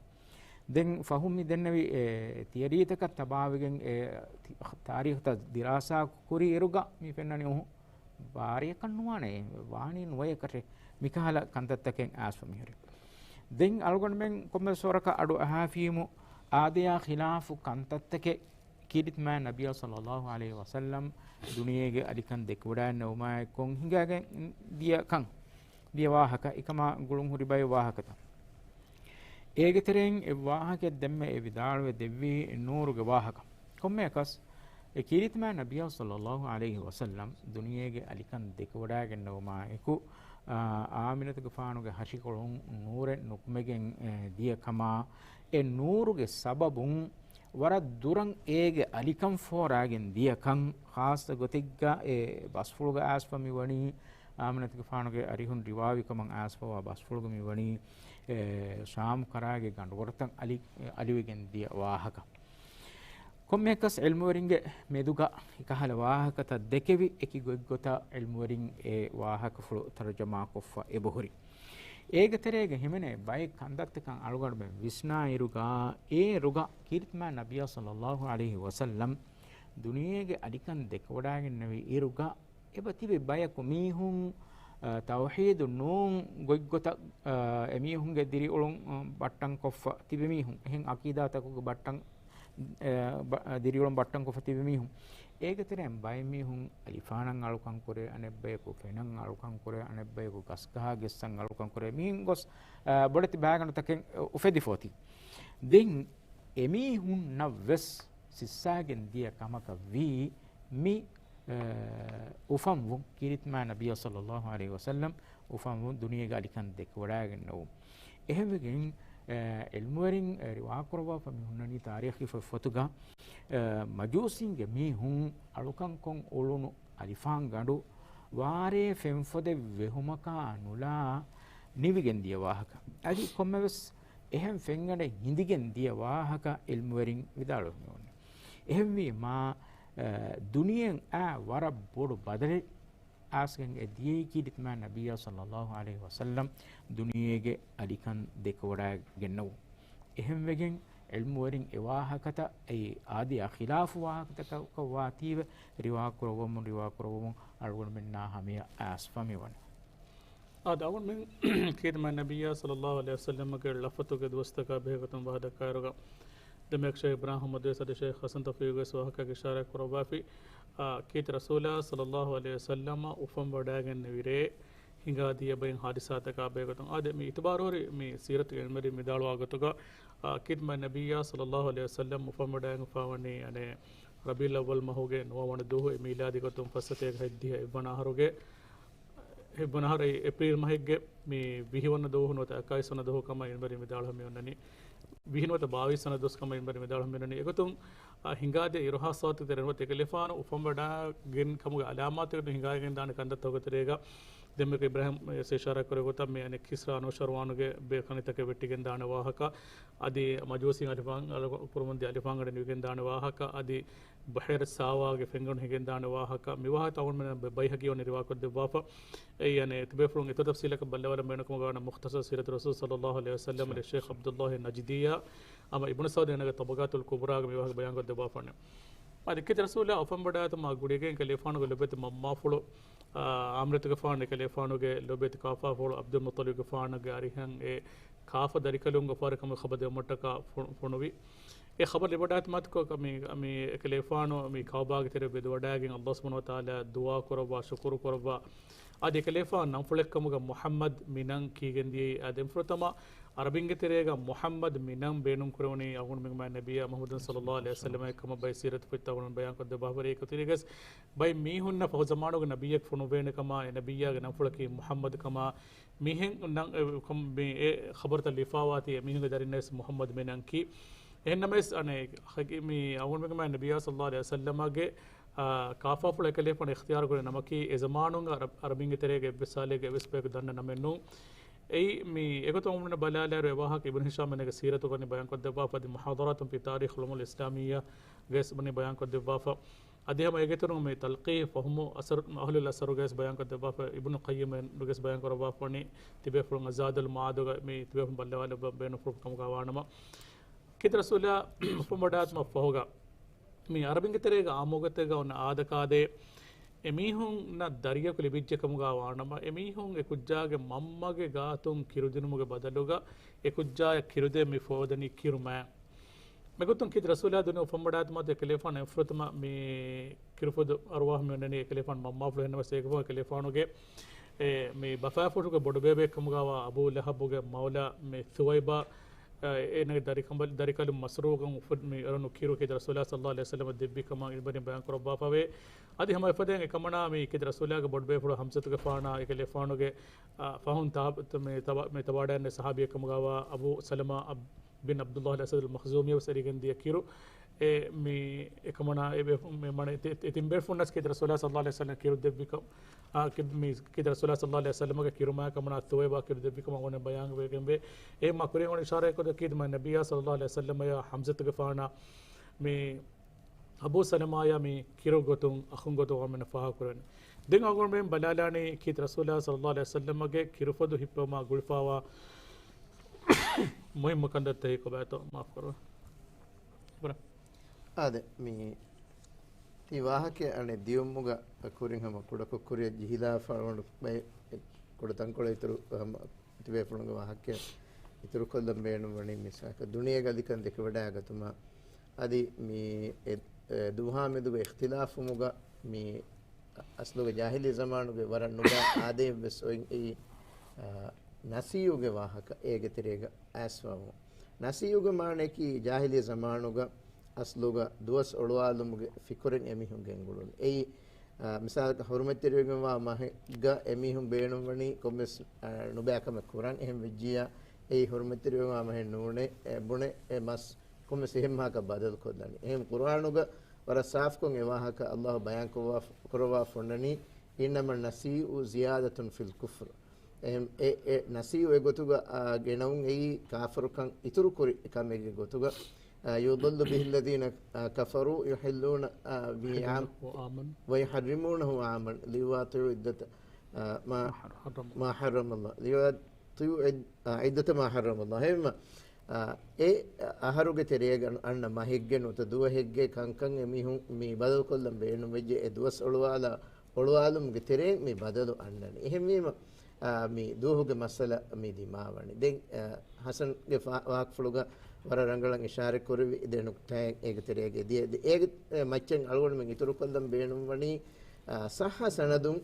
ދެން ފަހުން މި ދެންނެވި، އެ، ތިޔަރީތަކަށް ތަބާވެގެން، އެ، ތި-، ތާރީޚުތައް ދިރާސާ ކުރި އިރުގަ މި ފެންނަނީ އުހު، ބާރަޔަކަށް ނުވާނެ، ވާނީ ނުވަޔަކަށެ، މިކަހަލަ ކަންތައްތަކެއް އައިސްފަ މިހުރި. ދެން އަޅުގަނޑުމެން ކޮންމެސް ވަރަކަށް އަޑު އަހާފީމު، އާދަޔާ ޚިލާފު ކަންތައްތަކެއް ކީރިތި މާތް ނަބިއްޔާ ޞައްލައްލާހު ޢަލައިހި ވަސައްލަމް ދުނިޔޭގެ އަލިކަން ދެކެވަޑައިގެންނެވުމާއެކު ހިނގައިގެން ދިޔަ ކަން، ދިޔަ ވާހަކަ، އެކަމާ ގުޅުން ހުރި ބައެއް ވާހަކަތައް. އޭގެ ތެރެއިން އެއް ވާހަކައެއް ދެންމެ އެ ވިދާޅުވެ ދެއްވީ ނޫރުގެ ވާހަކަ. ކޮންމެއަކަސް، އެ ކީރިތި މާތް ނަބިއްޔާ ޞައްލައްލާހު ޢަލައިހި ވަސައްލަމް ދުނިޔޭގެ އަލިކަން ދެކެވަޑައިގެންނެވުމާއެކު، އާ، އާމިނަތުގެފާނުގެ ހަށިކޮޅުން ނޫރެއް ނުކުމެގެން، އެ، ދިޔަ ކަމާ، އެ ނޫރުގެ ސަބަބުން ވަރަށް ދުރަށް އޭގެ އަލިކަން ފޯރާގެން ދިޔަކަން، ޚާއްޞަ ގޮތެއްގަ އެ ބަސްފުޅުގަ އައިސްފަ މިވަނީ، އާމިނަތުގެފާނުގެ އަރިހުން ރިވާވިކަމަށް އައިސްފަވާ ބަސްފުޅުގަ މިވަނީ، އެ، ޝާމް ކަރާގެ ގަނޑުވަރުތައް އަލި-، އަލިވެގެން ދިޔަ ވާހަކަ. ކޮންމެއަކަސް ޢިލްމުވެރިންގެ މެދުގަ އެކަހަލަ ވާހަކަތައް ދެކެވި އެކި ގޮތްގޮތަށް ޢިލްމުވެރިން އެ ވާހަކަފުޅު ތަރުޖަމާކޮށްފަ އެބަހުރި. އޭގެ ތެރޭގަ ހިމެނޭ ބައެއް ކަންތައްތަކަށް އަޅުގަނޑުމެން ވިސްނާއިރުގަ، އޭރުގަ ކީރިތި މާތް ނަބިއްޔާ ޞައްލައްލާހު ޢަލައިހި ވަސައްލަމް ދުނިޔޭގެ އަލިކަން ދެކެވަޑައިގެންނެވި އިރުގަ، އެބަ ތިބި ބަޔަކު މީހުން، އަ، ތައުޙީދު ނޫން ގޮތްގޮތަށް، އަ، އެމީހުންގެ ދިރިއުޅުން، އަ، ބައްޓަންކޮށްފަ ތިބި މީހުން، އެހެން ޢަޤީދާތަކުގެ ބައްޓަން، އަ، ބަ-، އަ، ދިރިއުޅުން ބައްޓަންކޮށްފަ ތިބި މީހުން. އޭގެ ތެރެއިން ބައެއް މީހުން އަލިފާނަށް އަޅުކަންކުރޭ، އަނެއްބަޔަކު ފެނަށް އަޅުކަންކުރޭ، އަނެއްބަޔަކު ގަސްގަހާ ގެއްސަށް އަޅުކަންކުރޭ. މިހެން ގޮސް، އަ، ބޮޑެތި ބައިގަނޑުތަކެއް އުފެދިފަ އޮތީ. ދެން އެމީހުންނަށް ވެސް ސިއްސާގެން ދިޔަ ކަމަކަށް ވީ މި، އަ، އުފަންވުން، ކީރިތި މާތް ނަބިއްޔާ ޞައްލައްލާހު ޢަލައިހި ވަސައްލަމް އުފަންވުން، ދުނިޔޭގެ އަލިކަން ދެކެވަޑައިގެންނެވުން. އެހެންވެގެން، އަ، ޢިލްމުވެރިން، އަ، ރިވާކުރައްވާފަ މި ހުންނަނީ ތާރީޚީ ފޮތްފޮތުގަ، އަ، މަޖޫސީންގެ މީހުން އަޅުކަންކޮށް އުޅުނު އަލިފާންގަނޑު ވާރޭ ފެންފޮދެއް ވެހުމަކާ ނުލާ ނިވިގެން ދިޔަ ވާހަކަ. އަދި ކޮންމެވެސް އެހެން ފެންގަނޑެއް ހިނދިގެން ދިޔަ ވާހަކަ ޢިލްމުވެރިން ވިދާޅުވެފަ މި އޮންނަ. އެހެންވީމާ، އަ، ދުނިޔެއަށް އާ ވަރަށް ބޮޑު ބަދަލެއް އައިސްގެން އެ ދިޔައީ ކީރިތި މާތް ނަބިއްޔާ ޞައްލައްލާހު ޢަލައިހި ވަސައްލަމް ދުނިޔޭގެ އަލިކަން ދެކެވަޑައިގެންނެވުން. އެހެންވެގެން ޢިލްމުވެރިން އެ ވާހަކަތައް އެއީ އާދަޔާ ޚިލާފު ވާހަކަތަކަކަށް ވާތީވެ ރިވާކުރައްވަމުން، ރިވާކުރައްވަމުން އަޅުގަނޑުމެންނާ ހަމަޔަށް އައިސްފަ މިވަނީ. އާދެ، އަޅުގަނޑުމެން ކީރިތި މާތް ނަބިއްޔާ ޞައްލައްލާހު ޢަލައިހި ވަސައްލަމްގެ ޅަފްޒުތަކުގެ ދުވަސްތަކާ ބެހޭގޮތުން ވާހަކަ ދައްކާއިރުގަ، ދެން ޝޭޚް އިބްރާހިމް މަދުވެސް އަދި ޝޭޚް ޙަސަން ތައުފީޤު ވެސް ވާހަކައަކީ އިޝާރާތް ކުރައްވާފި، އާ، ކީރިތި ރަސޫލާ ޞައްލައްލާހު ޢަލައިހި ވަސައްލަމަ އުފަންވަޑައިގެންނެވިރޭ ހިނގާދިޔަ ބައެއް ހާދިސާތަކާ ބެހޭގޮތުން. އާދެ، މި އިތުބާރުހުރި މި ސީރަތުގެ ޢިލްމުވެރިން ވިދާޅުވާ ގޮތުގަ، އާ، ކީރިތި މާތް ނަބިއްޔާ ޞައްލައްލާހު ޢަލައިހި ވަސައްލަމް އުފަންވަޑައިގެންފާވަނީ، އަނެއް، ރަބީޢުލް އައްވަލް މަހުގެ ނުވަވަނަ ދުވަހު، އެ މީލާދީ ގޮތުން ފަސް ސަތޭކަ ހަތްދިހަ އެއްވަނަ އަހަރުގެ، އެއްވަނަ އަހަރު އެޕްރީލް މަހެއްގެ މި ވިހި ވަނަ ދުވަހު ނުވަތަ އަކާވީސް ވަނަ ދުވަހު ކަމަށް ޢިލްމުވެރިން ވިދާޅުވެފަ މި އޮންނަނީ. ވިހި ނުވަތަ ބާވީސް ވަނަ ދުވަސް ކަމަށް ޢިލްމުވެރިން ވިދާޅުވެފަ މި އޮންނަނީ. އެގޮތުން، އާ، ހިނގާދިޔަ އިރުހާސް ސައްތަ ތެރެ ނުވަތަ އެކަލޭގެފާނު އުފަންވަޑައިގެން ކަމުގެ ޢަލާމާތުގެ ހިނގާގެންދާނެ ކަންތައްތަކުގެ ތެރޭގަ ދެންމެ އިބްރާހިމް އިޝާރާތް ކުރެއްވި ގޮތަށް މި އަނެއް ކިސްރާ ނޫޝަރްވާނުގެ ބޭކަނިތަކެއް ވެއްޓިގެން ދާނެ ވާހަކަ، އަދި މަޖޫސީން އަލިފާން އަޅު ކުރަމުންދިޔަ އަލިފާންގަނޑެއް ނިވިގެން ދާނެ ވާހަކަ، އަދި ބަޙޭރަ ސާވާގެ ފެންގަނޑު ހިނގެން ދާނެ ވާހަކަ، މި ވާހަކަ އަޅުގަނޑުމެން ބައި-، ބައިހަޤީ ވަނީ ރިވާކޮށްދެއްވާފަ. އެއީ އަނެއް ތިބޭފުޅުން އެތައް ތަފްސީލަކަށް ބައްލަވާލަން ބޭނުންކަމުގަ ވާނަމަ މުޚްތަޞަރު ސީރަތު ރަސޫލް ޞައްލައްލާހު ޢަލައިހި ވަސައްލަމް އަދި ޝޭޚް ޢަބްދުއްލާހި ނަޖްދީއާ އަމަ އިބްނު ސަޢުދީ އޭނާގެ ޠަބަޤާތުލް ކުބްރާގަ މި ވާހަކަ ބަޔާންކޮށްދެއްވާފަ ވަނީ. އަދި ކީރިތި ރަސޫލާ އުފަންވަޑައިގަތުމާ ގުޅިގެން އެކަލޭގެފާނުގެ ލޮބުވެތި މަންމާފުޅު، އާ، އާމިނަތުގެފާނު އެކަލޭގެފާނުގެ ލޮބުވެތި ކާފާފުޅު ޢަބްދުލް މުއްޠަލިބުގެފާނުގެ އަރިހަށް އެ ކާފަ ދަރިކަލުން އުފާވެރިކަމުގެ ޚަބަރު ދެއްވުމަށްޓަކާ ފޮ-، ފޮނުވި. އެ ޚަބަރު ލިބިވަޑާތި މަތިކޮށް މި، މި އެކަލޭފާނު މި ކައުބާގެ ތެރެ ވެދުވަޑާގެން އައްލާހު ސުބްޙާނަހު ވަތަޢާލާ ދުޢާ ކުރައްވާ، ޝުކުރު ކުރައްވާ، އަދި އެކަލޭފާނު ނަންފުޅެއްކަމުގަ މުޙައްމަދު މި ނަން ކީގެން ދިޔައީ. އާދެ، އެންފުރަތަމަ ޢަރަބިންގެ ތެރޭގަ މުޙައްމަދު މި ނަން ބޭނުން ކުރެވުނީ އަޅުގަނޑުމެންގެ މާތް ނަބިއްޔާ މުޙައްމަދު ޞައްލައްލާހު ޢަލައިހި ވަސައްލަމަ ކަމަށް ބައެއް ސީރަތު ފޮތްތައް އަޅުގަނޑު ބަޔާންކޮށްދެއްވާފަ ވަރޭ. އެކަތިރިގަސް ބައެއް މީހުންނަށް ފަހު ޒަމާނުގެ ނަބިއްޔަކު ފޮނުވޭނެ ކަމާ، އެ ނަބިއްޔާގެ ނަންފުޅަކީ މުޙައްމަދު ކަމާ، މިހެން ނަން، އެ، ކޮން މި އެ ޚަބަރުތައް ލިފާވާތީ އެމީހުންގެ ދަރިންނަށް ވެސް މުޙައްމަދު މި ނަން ކީ. އެހެންނަމަވެސް، އަނެއް، މި އަޅުގަނޑުމެންގެ މާތް ނަބިއްޔާ ޞައްލައްލާހު ޢަލައިހި ވަސައްލަމަގެ، އާ، ކާފާފުޅު އެކަލޭފާނު އިޚްތިޔާރު ކުރި ނަމަކީ، އެ ޒަމާނުގަ ޢަރަބް، ޢަރަބިންގެ ތެރޭގަ އެއްވެސް ސާލެއްގެ އެއްވެސް ބަޔަކު ދަންނަ ނަމެއް ނޫން. އެއީ މި އެގޮތަށް އަޅުގަނޑު ބަލާލާއިރު އެ ވާހަކަ އިބްނު ހިޝާމް އޭނަގެ ސީރަތުގަ ވަނީ ބަޔާންކޮށްދެއްވާފަ، އަދި މުޙާޟަރާތުން ފީ ތާރީޚިލް އުމަމިލް އިސްލާމިއްޔާގައި ވެސް ވަނީ ބަޔާންކޮށްދެއްވާފަ. އަދި ހަމަ އޭގެ އިތުރުން މި ތަލްޤީޙު ފަހުމު އަސަރު، އަހްލުލް އަސަރުގައި ވެސް ބަޔާންކޮށްދެއްވާފަ، އިބްނު ޤައްޔިމް އޭނަގައި ވެސް ބަޔާންކުރައްވާފަ ވަނީ ތިބޭފުޅުން ޒާދުލް މަޢާދުގަ މި ތިބޭފުޅުން ބައްލަވާލައްވާ ބޭނުންފުޅު ކަމުގަ ވާނަމަ، ކީރިތި ރަސޫލާ އުފަންވަޑާތުމަށް ފަހުގަ މި ޢަރަބިންގެ ތެރޭގަ އާއްމުގޮތެއްގަ އޮންނަ އާދަކާދޭ، އެމީހުންނަށް ދަރިޔަކު ލިބިއްޖެ ކަމުގަ ވާނަމަ، އެމީހުން އެ ކުއްޖާގެ މަންމަގެ ގާތުން ކިރުދިނުމުގެ ބަދަލުގަ އެ ކުއްޖާޔަށް ކިރުދޭން މި ފޯދަނީ ކިރުމާ. މިގޮތުން ކީރިތި ރަސޫލާ ދުނިޔެ އުފަންވަޑާތުމާ އެކަލޭފާނު އެންފުރަތަމަ މި ކިރުފޮދު އަރުވާހު މި އޮންނަނީ އެކަލޭފާނު މަންމާފުޅު. އެހެންނަމަވެސް އޭގެ ފަހު އެކަލޭފާނުގެ އެ، މި ބަފާފުޅުގެ ބޮޑުބޭބެއް ކަމުގަވާ އަބޫ ލަހަބުގެ މައުލާ މި ސުވައިބާ، އެ، އޭނަގެ ދަރިކަނބަލް، ދަރިކަލުން މަސްރޫގަން އުފެދި މި އެރުނު ކިރު ކީރިތި ރަސޫލާ ޞައްލައްލާހު ޢަލައިހި ވަސައްލަމަށް ދެއްވި ކަމަށް އިބަނި ބަޔާން ކުރައްވާފަވޭ. އަދި ހަމަ އެފަދައިން އެކަމަނާ މި ކީރިތި ރަސޫލާގެ ބޮޑުބޭފުޅު ޙަމްޒަތުގެފާނާ އެކަލޭފާނުގެ، އާ، ފަހުން ތާ-، މި ތަބާ-، މި ތަބާޑާން ޞަޙާބީ ކަމުގަވާ އަބޫ ސަލަމާ ބިން ޢަބްދުﷲ އަލް އަސަދުލް މަޚްޒޫމީ ވެސް އެރިގެން ދިޔަ ކިރު. އެ މި އެކަމަނާ އެ ބޭފު-، މި މަނެ ތި-، ތި-، ތިން ބޭފުންނަސް ކީރިތި ރަސޫލާ ޞައްލައްލާހު ޢަލައިހި ވަސައްލަމަ ކިރު ދެއްވި ކަމަށް، އާ، ކި-، މި ކީރިތި ރަސޫލާ ޞައްލައްލާހު ޢަލައިހި ވަސައްލަމަގެ ކިރުމާ ކަމަނާ ސުވައިބާ ކިރު ދެއްވި ކަމަށް އަޅުގަނޑު ބަޔާން ވެގެންވޭ. އެ މާ ކުރިން އޮންނަ އިޝާރާތް ކޮށްދޭ ކީރިތި މާތް ނަބިއްޔާ ޞައްލައްލާހު ޢަލައިހި ވަސައްލަމަޔާ ޙަމްޒަތުގެފާނާ މި އަބޫ ސަލަމާޔާ މި ކިރު ގޮތުން، އަޚުން ގޮތުން އަޅުގަނޑުމެންނަށް ފާހަގަކުރަނީ. ދެން އަޅުގަނޑުމެން ބަލާލާނީ ކީރިތި ރަސޫލާ ޞައްލައްލާހު ޢަލައިހި ވަސައްލަމަގެ ކިރުފޮދު ހިއްޕެވުމާ ގުޅިފައިވާ މުހިއްމު ކަންތައްތަކެއް ކޮބާތޯ މާފުކުރުން. އާދެ، މި ތި ވާހަކަ އަނެއް ދިޔުމުގަ ކުރިން ހަމަ ކުޑަކޮށް ކުރިއަށް ޖެހިލާފަ އަޅުގަނޑު ބައެއް ކުޑަ ތަންކޮޅެއް އިތުރު ހަމަ ތިބޭފުޅުންގެ ވާހަކައެއް އިތުރުކޮށްލަން ބޭނުންވަނީ މިސާލަކަށް ދުނިޔޭގެ އަލިކަން ދެކެވަޑައިގަތުމަށް އަދި މި އެ، އެ ދުވަހާ މެދުގެ އިޚްތިލާފުމުގަ މި އަސްލުގެ ޖާހިލީ ޒަމާނުގެ ވަރަށް ނުބައި އާދައެއްވެސް އޮތް އެއީ، އާ، ނަސީއުގެ ވާހަކަ އޭގެ ތެރޭގަ އައިސްފަވުން. ނަސީއުގެ މާނަޔަކީ ޖާހިލީ ޒަމާނުގަ އަސްލުގަ ދުވަސް އޮޅުވާލުމުގެ ފިކުރެއް އެމީހުން ގެންގުޅުން. އެއީ، އާ، މިސާލަކަށް ޙުރުމަތްތެރިވެގެންވާ މަހެއްގަ އެމީހުން ބޭނުންވަނީ ކޮންމެސް، އާ، ނުބައިކަމެއް ކުރަން. އެހެން ވެއްޖިއްޔާ އެއީ ޙުރުމަތްތެރިވެގެންވާ މަހެއް ނޫނޭ، އެ، ބުނެ އެ މަސް ކޮންމެސް އެހެން މަހަކަށް ބަދަލު ކޮށްލަނީ. އެހެން ޤުރްއާނުގަ ވަރަށް ސާފުކޮށް އެ ވާހަކަ ﷲ ބަޔާން ކުރައްވާ، ކުރައްވާފަ އޮންނަނީ، إنما النسيء زيادة في الكفر. އެހެން އެ، އެ ނަސީއު އެ ގޮތުގަ، އާ، ގެނައުން އެއީ ކާފަރުކަން އިތުރު ކުރި ކަމެއްގެ ގޮތުގަ، އާ، يضل به الذين، އާ، كفروا يحلون، އާ، به عام، وآمن. ويحرمونه عاما ليواطئوا عدة، އާ، ما، ما حرم الله. ما حرم الله. ليواطئوا عد-، އާ، عدة ما حرم الله. އެހެންވީމަ، އާ، އެ އަހަރުގެ ތެރޭގަ އަންނަ މަހެއްގެ ނުވަތަ ދުވަހެއްގެ ކަންކަން އެމީހުން މި ބަދަލުކޮށްލަން ބޭނުންވެއްޖެ. އެ ދުވަސް އޮޅުވާލާ، އޮޅުވާލުމުގެ ތެރެއިން މި ބަދަލު އަންނަނީ. އެހެންވީމަ، އާ، މި ދުވަހުގެ މައްސަލަ މި ދިމާވަނީ. ދެން، އާ، ޙަސަންގެ ފާ-، ވާހަކަފުޅުގަ ވަރަށް ރަނގަޅަށް އިޝާރަތް ކުރެވި ދެ ނުކްތާއެއް އޭގެ ތެރޭގަ ދިޔަ. ދެ-، އޭގެ، އެ، މައްޗަށް އަޅުގަނޑުމެން އިތުރުކޮށްލަން ބޭނުންވަނީ، އާ، ޞައްޙަ ސަނަދުން،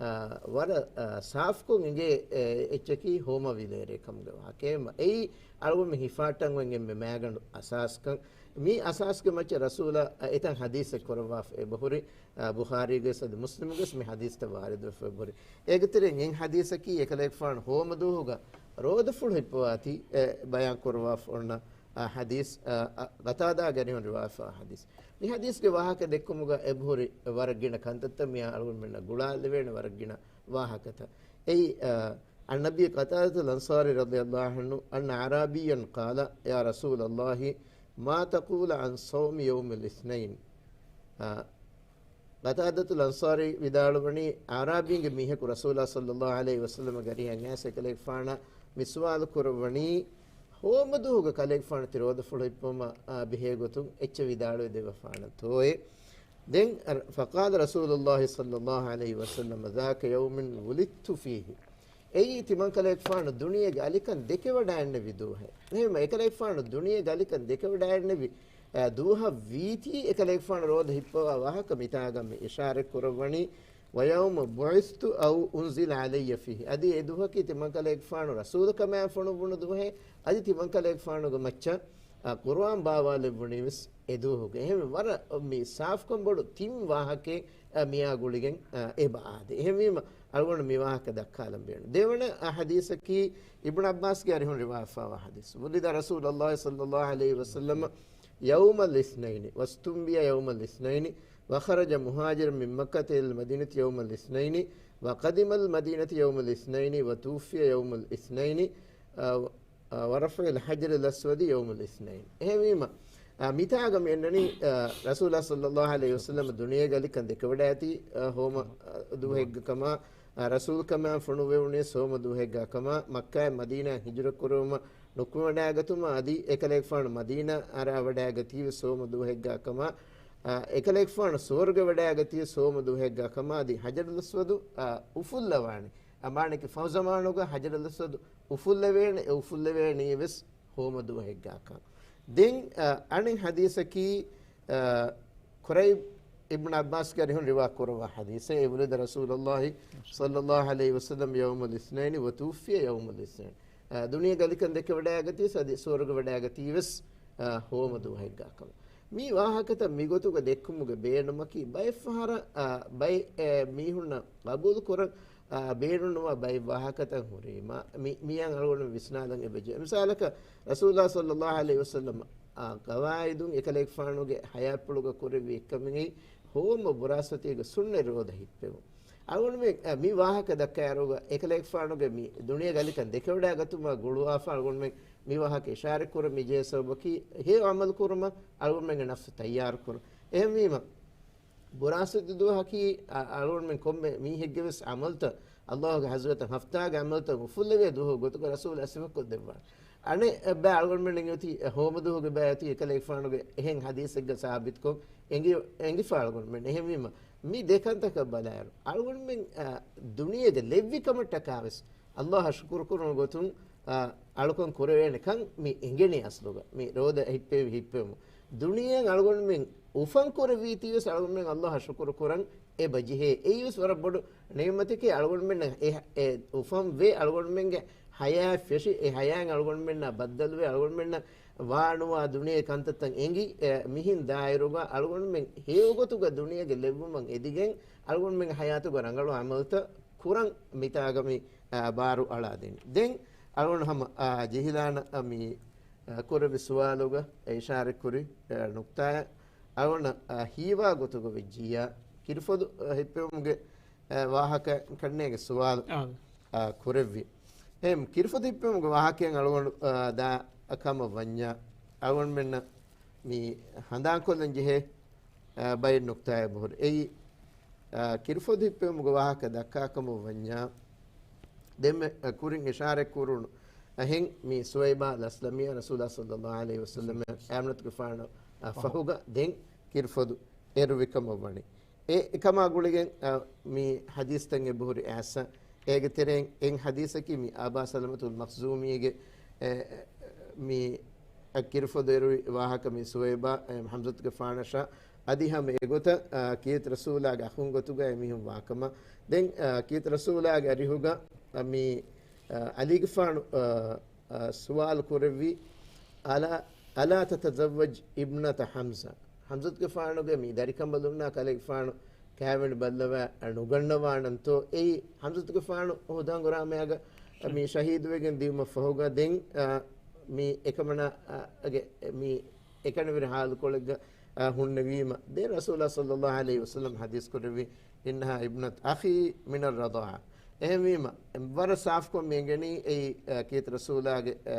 އާ، ވަރަށް، އާ، ސާފުކޮށް އެނގޭ، އެ، އެއްޗަކީ ހޯމަވިލޭރޭ ކަމުގެ ވާހަކަ. އެއީ އަޅުގަނޑުމެން ހިފާއްޓަން އޮތް އެންމެ މައިގަނޑު އަސާސްކަން. މި އަސާސްގެ މައްޗަށް ރަސޫލާ، އާ، އެތަން ޙަދީޘެއް ކުރައްވާފަ އެބަހުރި، އާ، ބުޚާރީގެސް އަދި މުސްލިމުގެސް މި ޙަދީޘްތައް ވާރިދުވެފަ އެބަހުރި. އޭގެތެރެއިން އެއް ޙަދީޘަކީ އެކަލޭގެފާނު ހޯމަ ދުވަހުގަ ރޯދަފުޅު ހިއްޕަވާތީ، އެ، ބަޔާން ކުރައްވާފަ އޮންނަ، އާ، ޙަދީޘް، އާ، އާ، ޤަތާދާ ގެނެވުނު ރިވާޔަތް ޙަދީޘް. މި ޙަދީޘްގެ ވާހަކަ ދެއްކުމުގަ އެބަހުރި ވަރަށް ގިނަ ކަންތައްތައް މިއާ އަޅުގަނޑުމެންނަށް ގުޅާލެވޭނެ ވަރަށް ގިނަ ވާހަކަތައް. އެއީ، އާ، عن أبي قتادة الأنصاري رضي الله عنه أن أعرابيا قال يا رسول الله ما تقول عن صوم يوم الاثنين؟ އާ، ޤަތާދަތުލް އަންޞާރީ ވިދާޅުވަނީ، އަޢްރާބީންގެ މީހަކު ރަސޫލާ ޞައްލައްލާހު ޢަލައިހި ވަސައްލަމަ ގަރިހަށް އައިސް އެކަލޭގެފާނަށް މި ސުވާލު ކުރައްވަނީ، ހޯމަ ދުވަހުގަ ކަލޭގެފާނު ތި ރޯދަފުޅު ހިއްޕުމަށް، އާ، ބެހޭ ގޮތުން އެއްޗެއް ވިދާޅުވެ ދެއްވަފާނަންތޯއޭ؟ ދެން، އަރ-، فقال رسول الله صلى الله عليه وسلم ذاك يوم ولدت فيه. އެއީ ތިމަން ކަލޭގެފާނު ދުނިޔޭގެ އަލިކަން ދެކެވަޑައިގެންނެވި ދުވަހެއް. އެހެންވެ، އެކަލޭގެފާނު ދުނިޔޭގެ އަލިކަން ދެކެވަޑައިގެންނެވި އަ، ދުވަހަށް ވީތީ އެކަލޭގެފާނު ރޯދަ ހިއްޕަވާ ވާހަކަ މިތާގަ މި އިޝާރަތް ކުރައްވަނީ، "ويوم بعثت أو أنزل علي فيه." އަދި އެ ދުވަހަކީ ތިމަންކަލޭގެފާނު ރަސޫލުކަމާ ފޮނުއްވުނު ދުވަހެއް، އަދި ތިމަންކަލޭގެފާނުގެ މައްޗަށް، އަ، ޤުރުއާން ބާވާލެއްވުނީ ވެސް އެ ދުވަހުގަ. އެހެން ވަރަށް މި ސާފުކަން ބޮޑު ތިން ވާހަކައެއް، އަ، މިއާ ގުޅިގެން، އަ، އެބަ އާދޭ. އެހެންވީމަ، އަޅުގަނޑު މި ވާހަކަ ދައްކާލަން ބޭނުން. ދެވަނަ، އަ، ޙަދީޘަކީ އިބްނު ޢައްބާސްގެ އަރިހުން ރިވާފާވާ ޙަދީޘް. وُلِدَ رَسُولُ اللهِ صَلَّى اللهُ عَلَيْهِ وَسَلَّمَ يَوْمَ الِاثْنَيْنِ وَاسْتُنْبِيَ يَوْمَ الِاثْنَيْنِ وَخَرَجَ مُهَاجِرًا مِنْ مَكَّةَ إِلَى الْمَدِينَةِ يَوْمَ الِاثْنَيْنِ وَقَدِمَ الْمَدِينَةَ يَوْمَ الِاثْنَيْنِ وَتُوُفِّيَ يَوْمَ الِاثْنَيْنِ، އަ، އަ، وَرَفْعِ الْحَجَرِ الْأَسْوَدِ يَوْمَ الِاثْنَيْنِ. އެހެންވީމަ، އަ، މިތާގަ މި އެންނަނީ، އަ، ރަސޫލާ ޞައްލައްލާހު ޢަލައިހި ވަސައްލަމަ ދުނިޔޭގެ އަލިކަން ދެކެވަޑައިގަތީ، އަ، ހޯމަ، އަ، ދުވަހެއްގަ ކަމަށް، އަ، ރަސޫލުކަމާ ފޮނުއްވެވުނީ ހޯމަ ދުވަހެއްގަ ކަމަށް، މައްކާއިން މަދީނާއަށް ހިޖުރަ ކުރުވުމަށް ނުކުމެވަޑައިގަތުމަށް އަދި އެކަލޭގެފާނު މަދީނާ އަރާވަޑައިގަތީވެސް ހޯމަ ދުވަހެއްގަ ކަމަށް، އަ، އެކަލޭގެފާނު ސުވަރުގެ ވަޑައިގަތީވެސް ހޯމަ ދުވަހެއްގަ ކަމަށް އަދި ޙަޖަރުލް އަސްވަދު، އަ، އުފުއްލަވާނެ. އަ، މާނައަކީ ފަހު ޒަމާނުގަ ޙަޖަރުލް އަސްވަދު އުފުއްލެވޭނެ، އެ އުފުއްލެވޭނީވެސް ހޯމަ ދުވަހެއްގަކަން. ދެން، އަ، އަނެއް ޙަދީޘަކީ، އަ، ކުރައިބް އިބްނު ޢައްބާސްގެ އަރިހުން ރިވާ ކުރައްވާ ޙަދީޘެއް، އެ ވުލިދަ ރަސޫލުﷲ ޞައްލައްލާހު ޢަލައިހި ވަސައްލަމަ ޔައުމަލް އިސްނައިނި ވަ ތުވުއްފިޔަ ޔައުމަލް އިސްނައިނި. އަ، ދުނިޔޭގެ އަލިކަން ދެކެވަޑައިގަތީވެސް އަދި ސުވަރުގެ ވަޑައިގަތީވެސް، އަ، ހޯމަ ދުވަހެއްގާކަމަށް. މި ވާހަކަތައް މިގޮތުގަ ދެއްކުމުގެ ބޭނުމަކީ ބައެއްފަހަރަށް، އަ، ބައެއް، އެ، މީހުންނަށް ޤަބޫލު ކުރަން، އާ، ބޭނުންނުވާ ބައެއް ވާހަކަތައް ހުރީމަ، މި، މިއަށް އަޅުގަނޑު ވިސްނާލަން އެބަޖެހޭ. މިސާލަކަށް، ރަސޫލާ ޞައްލައްލާހު ޢަލައިހި ވަސައްލަމަ، އާ، ޤަވާއިދުން އެކަލޭގެފާނުގެ ޙަޔާތްޕުޅުގަ ކުރެއްވި އެއްކަމެއް ހޯމަ ބުރާސްފަތީގެ ސުންނަތް ރޯދަ ހިއްޕެވުން. އަޅުގަނޑުމެން، އާ، މި ވާހަކަ ދައްކާއިރުގަ އެކަލޭގެފާނުގެ މި ދުނިޔޭގެ އަލިކަން ދެކެވަޑައިގަތުމަށް ގުޅުވާފަ އަޅުގަނޑުމެން މި ވާހަކަ އިޝާރަތް ކުރަން މި ޖެހޭ ސަބަބަކީ ހެޔޮ ޢަމަލު ކުރުމަށް އަޅުގަނޑުމެންގެ ނަފްސު ތައްޔާރު ކުރުން. އެހެންވީމަ، ބުރާސްފަތި ދުވަހަކީ، އަ-، އަޅުގަނޑުމެން ކޮންމެ މީހެއްގެ ވެސް ޢަމަލުތައް، ﷲ ގެ ޙަޟްރަތަށް ހަފްތާގެ ޢަމަލުތައް އުފުއްލެވޭ ދުވަހު ގޮތުގަ ރަސޫލާ ސިފަކޮށްދެއްވާނެ. އަނެއް ބައި އަޅުގަނޑުމެން އޮތީ، އެ ހޯމަ ދުވަހުގެ ބައި އޮތީ އެކަލޭގެފާނުގެ އެހެން ޙަދީޘެއްގަ ސާބިތުކޮށް އެނގި-، އެނގިފަ އަޅުގަނޑުމެން. އެހެންވީމަ، މި ދެ ކަންތަކަށް ބަލާއިރު، އަޅުގަނޑުމެން، އަ، ދުނިޔޭގެ ލެއްވި ކަމަށްޓަކާ ވެސް ﷲ އަށް ޝުކުރު ކުރުނު ގޮތުން، އާ، އަޅުކަން ކުރެވޭނެ ކަން މި އެނގެނީ އަސްލުގަ. މި ރޯދަ ހިއްޕެވި ހިއްޕެވުމު. ދުނިޔެއަށް އަޅުގަނޑުމެން އުފަން ކުރެވީތީވެސް އަޅުގަނޑުމެން ﷲ އަށް ޝުކުރު ކުރަން އެބަ ޖެހޭ. އެއީވެސް ވަރަށް ބޮޑު ނިޢުމަތެކޭ. އަޅުގަނޑުމެންނަށް އެ، އެ އުފަން ވޭ އަޅުގަނޑުމެންގެ ޙަޔާތް ފެށި، އެ ޙަޔާތް އަޅުގަނޑުމެންނާ ބައްދަލުވެ، އަޅުގަނޑުމެންނަށް ވާނުވާ ދުނިޔެ ކަންތައްތައް އެނގި، އެ، މިހިން ދާއިރުގަ އަޅުގަނޑުމެން ހެޔޮގޮތުގަ ދުނިޔޭގެ ލެއްވުމަށް އެދިގެން އަޅުގަނޑުމެންގެ ޙަޔާތުގަ ރަނގަޅު ޢަމަލުތައް ކުރަން މިތާގަ މި، އާ، ބާރު އަޅާދޭނެ. ދެން އަޅުގަނޑު ހަމަ، އާ، ޖެހިލާނަ، އާ، މި، އާ، ކުރެއްވި ސުވާލުގަ އިޝާރަތް ކުރި، އާ، ނުކްތާއަށް އަޅުގަނޑަށް، އާ، ހީވާ ގޮތުގަ ވެއްޖިއްޔާ، ކިރިފޮދު، އާ، ހިއްޕެވުމުގެ، އާ، ވާހަކަ ކަންނޭގެ ސުވާލު، އާ، އާ، ކުރެއްވި. އެހެން ކިރިފޮދު ހިއްޕެވުމުގެ ވާހަކައެއް އަޅުގަނޑު، އާ، ދާ ކަމަށް ވަންޏާ، އަޅުގަނޑުމެންނަށް މި ހަނދާންކޮށްލަން ޖެހޭ، އާ، ބައެއް ނުކްތާއެއް ބުހުރި. އެއީ، އާ، ކިރިފޮދު ހިއްޕެވުމުގެ ވާހަކަ ދައްކާ ކަމަށް ވަންޏާ، ދެންމެ، އަ، ކުރިން އިޝާރަތް ކުރުނު އެހެން މި ސުވައިބާ ލަސްލަމިޔާ ރަސޫލާ ޞައްލައްލާހު ޢަލައިހި ވަސައްލަމަ އަމިއްލައަށް ފަހުގަ ދެން ކިރިފޮދު އެރުވި ކަމަށް ވަނީ. އެ، އެކަމާ ގުޅިގެން، އަ، މި ޙަދީޘްތައް އެބުހުރި އައިސް، އޭގެ ތެރެއިން އެއް ޙަދީޘަކީ މި އަބާ ސަލަމަތުލް މަޚްޒޫމީގެ، އެ، މި އަ، ކިރިފޮދު އެރުވި ވާހަކަ މި ސުވައިބާ، އެ، ޙަމްޒަތުގެފާނަށާ އަދި ހަމަ އެގޮތަށް، އަ، ކީރިތި ރަސޫލާގެ އަޚުން ގޮތުގައި މީހުން ވާކަމަށް. ދެން، އަ، ކީރިތި ރަސޫލާގެ އަރިހުގަ، އަ، މި، އަ، ޢަލީގެފާނު، އަ، އަ، ސުވާލު ކުރެއްވި، "ألا، ألا تتزوج ابنة حمزة؟" ޙަމްޒަތުގެފާނުގެ މި ދަރިކަނބަލުންނާ ކަލޭގެފާނު ކައިވެނި ބައްލަވާ ނުގަންނަވާނަންތޯ؟ އެއީ ޙަމްޒަތުގެފާނު ހުދަ ހަނގުރާމައިގަ މި ޝަހީދުވެގެން ދިއުމަށް ފަހުގަ ދެން، އާ، މި އެކަމަނާ، އާ، ގެ މި އެކަނިވެރި ޙާލުކޮޅެއްގަ، އާ، ހުންނެވީމަ، ދެން ރަސޫލާ ޞައްލައްލާހު ޢަލައިހި ވަސައްލަމަ ޙަދީޘް ކުރެއްވި، "إنها ابنة أخي من الرضاعة." އެހެންވީމަ، ވަރަށް ސާފުކޮށް މި އެނގެނީ އެއީ، އާ، ކީރިތި ރަސޫލާގެ، އާ،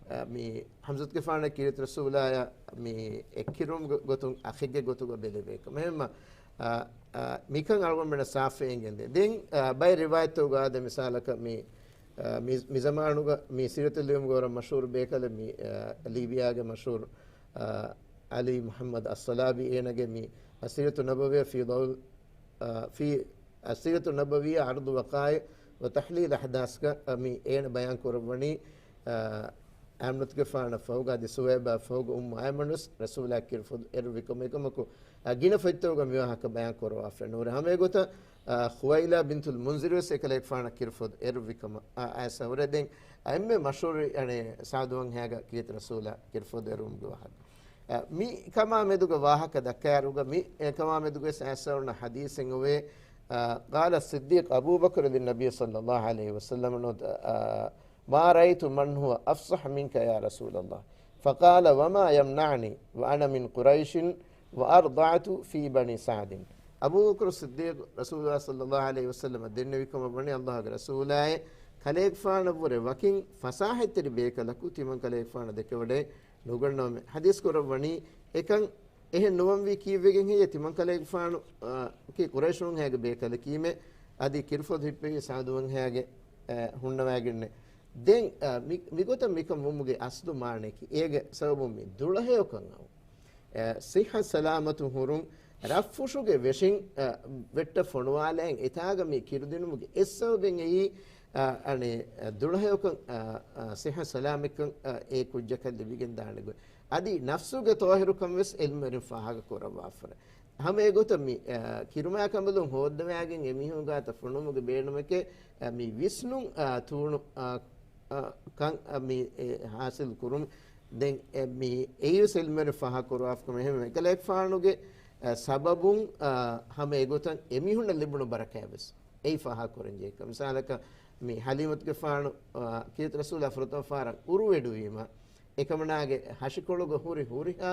އާ، މި ޙަމްޒަތުގެފާނަށް ކީރިތި ރަސޫލާއާ މި އެއްކިރުވުމުގެ ގޮތުން އަޚެއްގެ ގޮތުގަ ބެލެވޭ ކަމަށް. އެހެންމަ، އާ، އާ، މިކަން އަޅުގަނޑުމެންނަށް ސާފުވެ އެނގެންދޭ. ދެން، އާ، ބައެއް ރިވާޔަތްތަކުގަ އާދެ، މިސާލަކަށް މި، އާ، މި، މި ޒަމާނުގަ މި ސީރަތު ލިޔުމުގެ ވަރަށް މަޝްހޫރު ބޭކަލެއް މި، އާ، ލީބިޔާގެ މަޝްހޫރު، އާ، ޢަލީ މުޙައްމަދު އައްސަލާބީ، އޭނަގެ މި، އައްސީރަތު ނަބަވިއްޔާ ފީ ޟަވިލް، އާ، ފީ، އައްސީރަތު ނަބަވިއްޔާ ޢަރްޟު ވަޤާއިޢު ވަ ތަޙްލީލު އަޙްދާޘްގަ، އާ، މި އޭނަ ބަޔާން ކުރައްވަނީ، އާ، އަމްނުތުގެފާނަށް ފަހުގަ އަދި ސުވައިބާ ފަހުގަ އުއްމު އައިމަނުސް ރަސޫލާ ކިރުފޮދު އެރުވިކަމު އެކަމަކު، އަ، ގިނަ ފޮތްތަކުގަ މިވާހަކަ ބަޔާން ކުރަވާފަ ނުވަރެ. ހަމަ އެގޮތަށް، އަ، ޚުވައިލާ ބިންތުލް މުންޒިރުވެސް އެކަލޭގެފާނަށް ކިރުފޮދު އެރުވިކަމަށް، އަ، އައިސް ހުރެ. ދެން އެންމެ މަޝްހޫރު އަނެއް ސާދުވަންހައިގަ ކީރިތި ރަސޫލާ ކިރުފޮދު އެރުވުމުގެ ވާހަކަ. އަ، މި ކަމާ މެދުގަ ވާހަކަ ދައްކާއިރުގަ މި އެކަމާ މެދުގަ އައިސް އޮންނަ ޙަދީޘެއް އޮވޭ، އަ، قال الصديق أبو بكر للنبي صلى الله عليه وسلم، އަ، ما رأيت من هو أفصح منك يا رسول الله. فقال وما يمنعني وأنا من قريش وأرضعت في بني سعد. އަބޫބަކުރު ޞިއްދީޤު ރަސޫލުﷲ ޞައްލަﷲ ޢަލައިހި ވަސައްލަމަށް ދެންނެވި ކަމަށް ވަނީ، ﷲގެ ރަސޫލާއޭ، ކަލޭގެފާނަށްވުރެ ވަކިން ފަސާހަތްތެރި ބޭކަލަކު ތިމަން ކަލޭގެފާނަށް ދެކެވަޑައެއް ނުގަންނަވަމޭ. ޙަދީޘް ކުރައްވަނީ، އެކަން އެހެން ނުވަންވީ ކީއްވެގެން ހެއްޔޭ؟ ތިމަން ކަލޭގެފާނު، އާ، ކީ ޤުރައިޝުންހާގެ ބޭކަލަކީމޭ، އަދި ކިރުފޮދު ހިއްޕެވީ ސަޢުދުވަންހާގެ، އާ، ހުންނަވައިގެންނޭ. ދެން، އާ، މި، މިގޮތަށް މިކަން ވުމުގެ އަސްލު މާނައަކީ، އޭގެ ސަބަބުން މި ދުޅަހެޔޮކަން އައު، އާ، ޞިއްޙަ ސަލާމަތު ހުރުން، ރަށްފުށުގެ ވެށިން، އާ، ވެއްޓަށް ފޮނުވާލައިން އެތާގަ މި ކިރުދިނުމުގެ އެއް ސަބަބެއް އެއީ، އާ، އަނެއް، އާ، ދުޅަހެޔޮކަން، އާ، އާ، ޞިއްޙަ ސަލާމަތްކަން، އާ، އެ ކުއްޖަކަށް ލިބިގެން ދާނެ ގޮތް. އަދި ނަފްސުގެ ޠާހިރުކަން ވެސް ޢިލްމުވެރިން ފާހަގަ ކުރައްވާފަ. ހަމަ އެގޮތަށް މި، އާ، ކިރުމާ ކަނބަލުން ހޯއްދަވައިގެން އެމީހުން ގާތަށް ފޮނުވުމުގެ ބޭނުމެކޭ، އާ، މި ވިސްނުން، އާ، ތޫނު، އާ، އާ، ކަން، އާ، މި، އެ، ޙާޞިލް ކުރުން. ދެން، އެ، މި އެއީ ވެސް ޢިލްމުވެރިން ފާހަގަ ކުރައްވާފަ ކަމެއް. އެހެންވެ، އެކަލޭގެފާނުގެ، އާ، ސަބަބުން، އާ، ހަމަ އެގޮތަށް އެމީހުންނަށް ލިބުނު ބަރަކާތް ވެސް އެއީ ފާހަގަ ކުރަންޖެހޭ. މިސާލަކަށް، މި ޙަލީމަތުގެފާނު، އާ، ކީރިތި ރަސޫލާ ފުރަތަމަ ފަހަރަށް އުރުވެޑުވީމަ، އެކަމަނާގެ ހަށިކޮޅުގަ ހުރި ހުރިހާ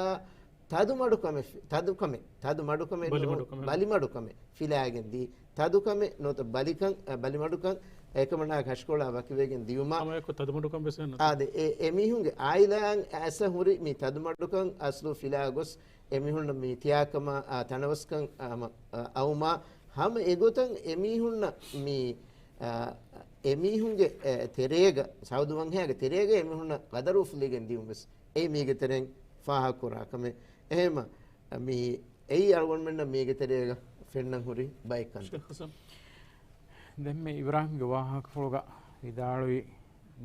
ތަދުމަޑުކަމެއް ފި-، ތަދުކަމެއް، ތަދުމަޑުކަމެއް ނޫ، ބަލިމަޑުކަމެއް. ބަލިމަޑުކަމެއް ފިލާގެން ދީ. ތަދުކަމެއް ނުވަތަ ބަލިކަން، އަ، ބަލިމަޑުކަން އެކަމަނާގެ ހަށިކޮޅާ ވަކިވެގެން ދިޔުމަށް. ހަމައެކު ތަދުމަޑުކަން ވެސް އެއް ނު. އާދެ، އެ، އެމީހުންގެ އާއިލާއަށް އައިސް ހުރި މި ތަދުމަޑުކަން އަސްލު ފިލާ ގޮސް، އެމީހުންނަށް މި ތިޔާކަމާ، އާ، ތަނަވަސްކަން، އާ، މަ-، އާ، އައުމާ، ހަމަ އެގޮތަށް އެމީހުންނަށް މި، އާ، އެމީހުންގެ، އެ، ތެރޭގަ، ސަޢުދު ވަންހައިގެ ތެރޭގަ އެމީހުންނަށް ޤަދަރު އުފުލިގެން ދިޔުން ވެސް އެއީ މީގެ ތެރެއިން ފާހަގަކުރާ ކަމެއް. އެހެންމަ، މި އެއީ އަޅުގަނޑުމެންނަށް މީގެ ތެރޭގަ ފެންނަން ހުރި ބައެއް ކަންތައް. ޝޭޚް ޙަސަން. ދެން މި އިބްރާހިމްގެ ވާހަކަފުޅުގަ ވިދާޅުވި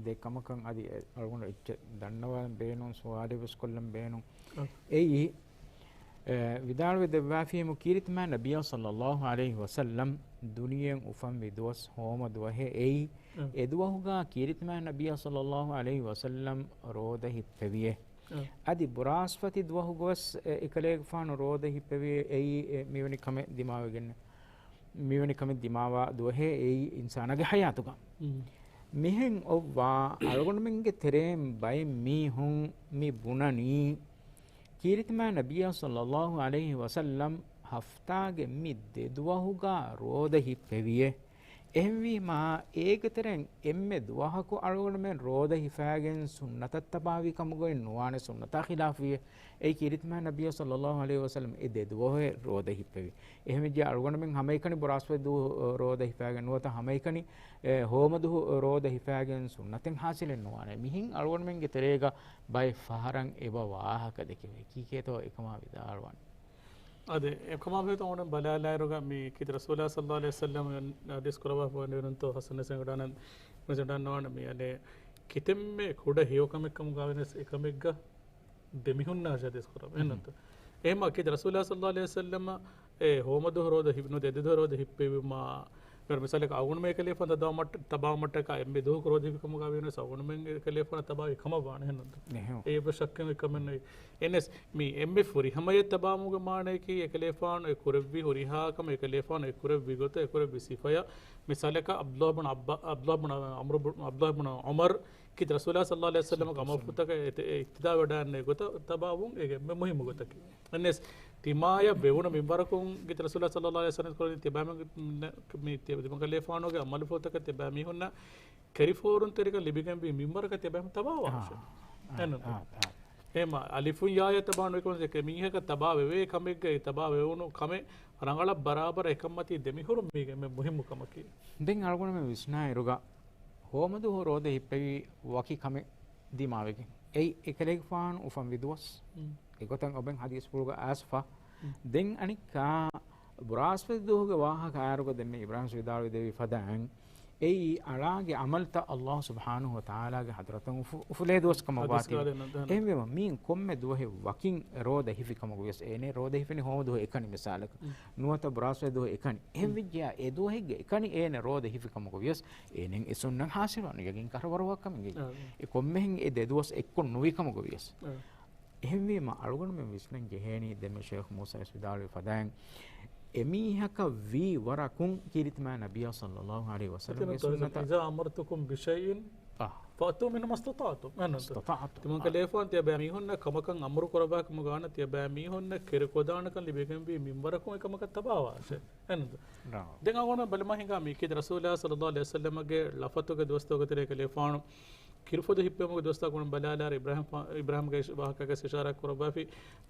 ދެ ކަމަކަށް އަދި އެ އަޅުގަނޑު އެއްޗެއް ދަންނަވާން ބޭނުން، ސުވާލެއް ވެސް ކޮށްލަން ބޭނުން. އަ. އެއީ، އެ، ވިދާޅުވެ ދެއްވާފީމު ކީރިތިމާ ނަބިއްޔާ ޞައްލައްލާހު ޢަލައިހި ވަސައްލަމް ދުނިޔެއިން އުފަންވި ދުވަސް ހޯމަ ދުވަހެއް އެއީ. އަ. އެ ދުވަހުގަ ކީރިތިމާ ނަބިއްޔާ ޞައްލައްލާހު ޢަލައިހި ވަސައްލަމް ރޯދަ ހިއްޕެވިއޭ. އަ. އަދި ބުރާސްފަތި ދުވަހުގަވެސް އެ، އެކަލޭގެފާނު ރޯދަ ހިއްޕެވި އެއީ، އެ، މިވެނި ކަމެއް ދިމާވެގެން، މިވެނި ކަމެއް ދިމާވާ ދުވަހެއް އެއީ އިންސާނާގެ ޙަޔާތުގަ. މިހެން އޮއްވާ އަޅުގަނޑުމެންގެ ތެރޭން ބައެއް މީހުން މި ބުނަނީ، ކީރިތިމާ ނަބިއްޔާ ޞައްލައްލާހު ޢަލައިހި ވަސައްލަމް ހަފްތާގެ މި ދެ ދުވަހުގަ ރޯދަ ހިއްޕެވިއޭ. އެހެންވީމާ، އޭގެ ތެރެއިން އެންމެ ދުވަހަކު އަޅުގަނޑުމެން ރޯދަ ހިފާގެން ސުންނަތަށް ތަބާވީ ކަމުގައި ނުވާނެ، ސުންނަތާ ޚިލާފުވިއޭ. އެއީ ކީރިތިމާ ނަބިއްޔާ ޞައްލައްލާހު ޢަލައިހި ވަސައްލަމް އެ ދެ ދުވަހު ރޯދަ ހިއްޕެވި. އެހެންވެއްޖެ އަޅުގަނޑުމެން ހަމައެކަނި ބުރާސްފަތި ދުވަހު ރޯދަ ހިފާގެން ނުވަތަ ހަމައެކަނި، އެ، ހޯމަ ދުވަހު ރޯދަ ހިފާގެން ސުންނަތެއް ޙާޞިލެއް ނުވާނެ. މިހެން އަޅުގަނޑުމެންގެ ތެރޭގަ ބައެއް ފަހަރަށް އެބަ ވާހަކަ ދެކެވޭ. ކީކޭތޯ އެކަމާ ވިދާޅުވަނީ؟ އާދެ، އެކަމާ ބެހޭތޯ އަޅުގަނޑު ބަލާލާއިރުގަ މި ކީރިތި ރަސޫލާ ޞައްލައްލާހު ޢަލައިހި ވަސައްލަމް ޙަދީޘް ކުރައްވާފަ ވަނީ ނޫންތޯ ޙަސަން ވެސް އެނގިވަޑާނަން، ވެސް އެނގިވަޑާންނަވާނެ މި އަނެއް ކިތަންމެ ކުޑަ ހެޔޮކަމެއް ކަމުގަ ވެސް އެކަމެއްގަ ދެމިހުންނަ ޙަދީޘް ކުރައްވާ. އެހެންނުތަ؟ އެހެންމަ ކީރިތި ރަސޫލާ ޞައްލައްލާހު ޢަލައިހި ވަސައްލަމަ އެ ހޯމަ ދުވަހު ރޯދަ ހި-، ނުވަތަ ދެ ދުވަހު ރޯދަ ހިއްޕެވުމާ، މި މިސާލަކަށް އަޅުގަނޑުމެން އެކަލޭފާނު ތަބާވުމަށްޓަ-، ތަބާވުމަށްޓަކާ އެންމެ ދުވަހަކު ރޯދަ ހިފި ކަމުގަ ވީނަސް އަޅުގަނޑުމެން އެކަލޭފާނަށް ތަބާވި ކަމަށް ވާނެ އެހެންނުތަ؟ އެހެން. އެއީ އެއްވެސް ޝައްކެއް ނެތް ކަމެއް ނެތް. އެހެނަސް މި އެންމެ ފުރިހަމަޔަށް ތަބާވުމުގެ މާނައަކީ އެކަލޭފާނު އެ ކުރެއްވި ހުރިހާ ކަމެއް އެކަލޭފާނު އެ ކުރެއްވި ގޮތަށް އެ ކުރެއްވި ސިފަޔަށް. މިސާލަކަށް ޢަބްދުﷲ ބުނު ޢައްބާ-، ޢަބްދުﷲ ބުނު ޢަމްރު ބުނު، ޢަބްދުﷲ ބުނު ޢުމަރު ކީރިތި ރަސޫލާ ޞައްލައްލާހު ޢަލައިހި ވަސައްލަމަގެ ޢަމަލުފުޅުތަކަށް އެ-، އެ-، އިޤްތިދާ ވެވަޑައިގަންނަ ގޮތަށް ތަބާވުން އޭގެ އެންމެ މުހިއްމު ގޮތަކީ. އެހެނަސް ތިމާޔަށް ވެވުނު މިންވަރަކުން ކީރިތި ރަސޫލާ ޞައްލައްލާހު ޢަލައިހި ވަސައްލަމަ ކުރެއްވި ތިބާމެން-، މި ތި-، ތިމަން ކަލޭފާނުގެ ޢަމަލުފުޅުތަކަށް ތިބާމީހުންނަށް ކެރިފޯރުންތެރިކަން ލިބިގެންވީ މިންވަރަކަށް ތިބާމީހުން ތަބާވާށޭ. އާ، އާ، އެހެންނުތަ؟ އާ، އާ. އެހެންމަ އަލިފުން ޔާއެއް ތަބާ ނުވި ކަމަށް އެކަ މީހަކަށް ތަބާ ވެވޭ ކަމެއްގައި ތަބާ ވެވުނު ކަމެއް ރަނގަޅަށް ބަރާބަރަށް އެކަންމަތީ ދެމިހުރުން މީގެ އެންމެ މުހިއްމު ކަމަކީ. ދެން އަޅުގަނޑުމެން ވިސްނާއިރުގަ ހޯމަދުހު ރޯދަ ހިއްޕެވީ ވަކި ކަމެއް ދިމާވެގެން. އެއީ އެކަލޭގެފާނު އުފަންވި ދުވަސް. މް. އެގޮތަށް އޮބެން ޙަދީޘްފުޅުގަ އައިސްފަ. މް. ދެން އަނެއްކާ ބުރާސްފަތި ދުވަހުގެ ވާހަކަ އާއިރުގަ ދެންމެ އިބްރާހިމް ވިދާޅުވެދެއްވި ފަދައިން އެއީ އަޅާގެ ޢަމަލުތައް ﷲ ސުބްޙާނަހޫ ވަތަޢާލާގެ ޙަޟްރަތުން އުފު-، އުފުލޭ ދުވަސް ކަމަށް ވާތީ. އެހެންވީމަ މީން ކޮންމެ ދުވަހެއް ވަކިން ރޯދަ ހިފި ކަމަކު ވިޔަސް އޭނެ ރޯދަ ހިފެނީ ހޮވަ ދުވަހު އެކަނި މިސާލަކަށް. ނުވަތަ ބުރާސްވަރު ދުވަހު އެކަނި. އެހެން ވެއްޖެޔާ އެ ދުވަހެއްގެ އެކަނި އޭނެ ރޯދަ ހިފި ކަމަކު ވިޔަސް އޭނެ އެ ސުންނަތް ޙާޞިލުވާނެ ޔަގީން ކަށަވަރު ވާ ކަމެއްގެ. އެ ކޮންމެހެން އެ ދެ ދުވަސް އެއްކޮށް ނުވި ކަމަކު ވިޔަސް. އެހެންވީމަ، އަޅުގަނޑުމެން ވިސްނަން ޖެހޭނީ، ދެންމެ ޝޭޚް މޫސާ ވެސް ވިދާޅުވި ފަދައިން، އެމީހަކަށް ވީ ވަރަކުން ކީރިތި މާތް ނަބިއްޔާ ޞައްލައްލާހު ޢަލައިހި ވަސައްލަމްގެ ސުންނަތަށް. إذا أمرتكم بشيء فأتوا منه ما استطعتم. އަހަން. استطعتم. ތިމަން ކަލޭފާން ތިޔަބައިމީހުންނަށް ކަމަކަށް އަމުރު ކުރައްވާ ކަމުގަ ވާނަމަ، ތިޔަބައިމީހުންނަށް ކެރިކޮށްދާނެކަން ލިބިގެންވީ މިންވަރަކުން އެކަމަކަށް ތަބާވާށޭ. އެހެންތަ؟ ދެން އަޅުގަނޑު ބަލަމާ ހިނގާ މީ ކީރިތި ރަސޫލާ ޞައްލައްލާހު ޢަލައިހި ވަސައްލަމްގެ ޅަފަތުގެ ދުވަސްތަކުގެ ތެރޭ ކަލޭފާނު ކިރުފޮދު ހިއްޕެވުމުގެ ދުވަސްތަކުން ބަލާލާރ އިބްރާހިމް ފާ-، އިބްރާހިމްގެ ވާހަކައިގަސް އިޝާރާތް ކުރައްވާފި.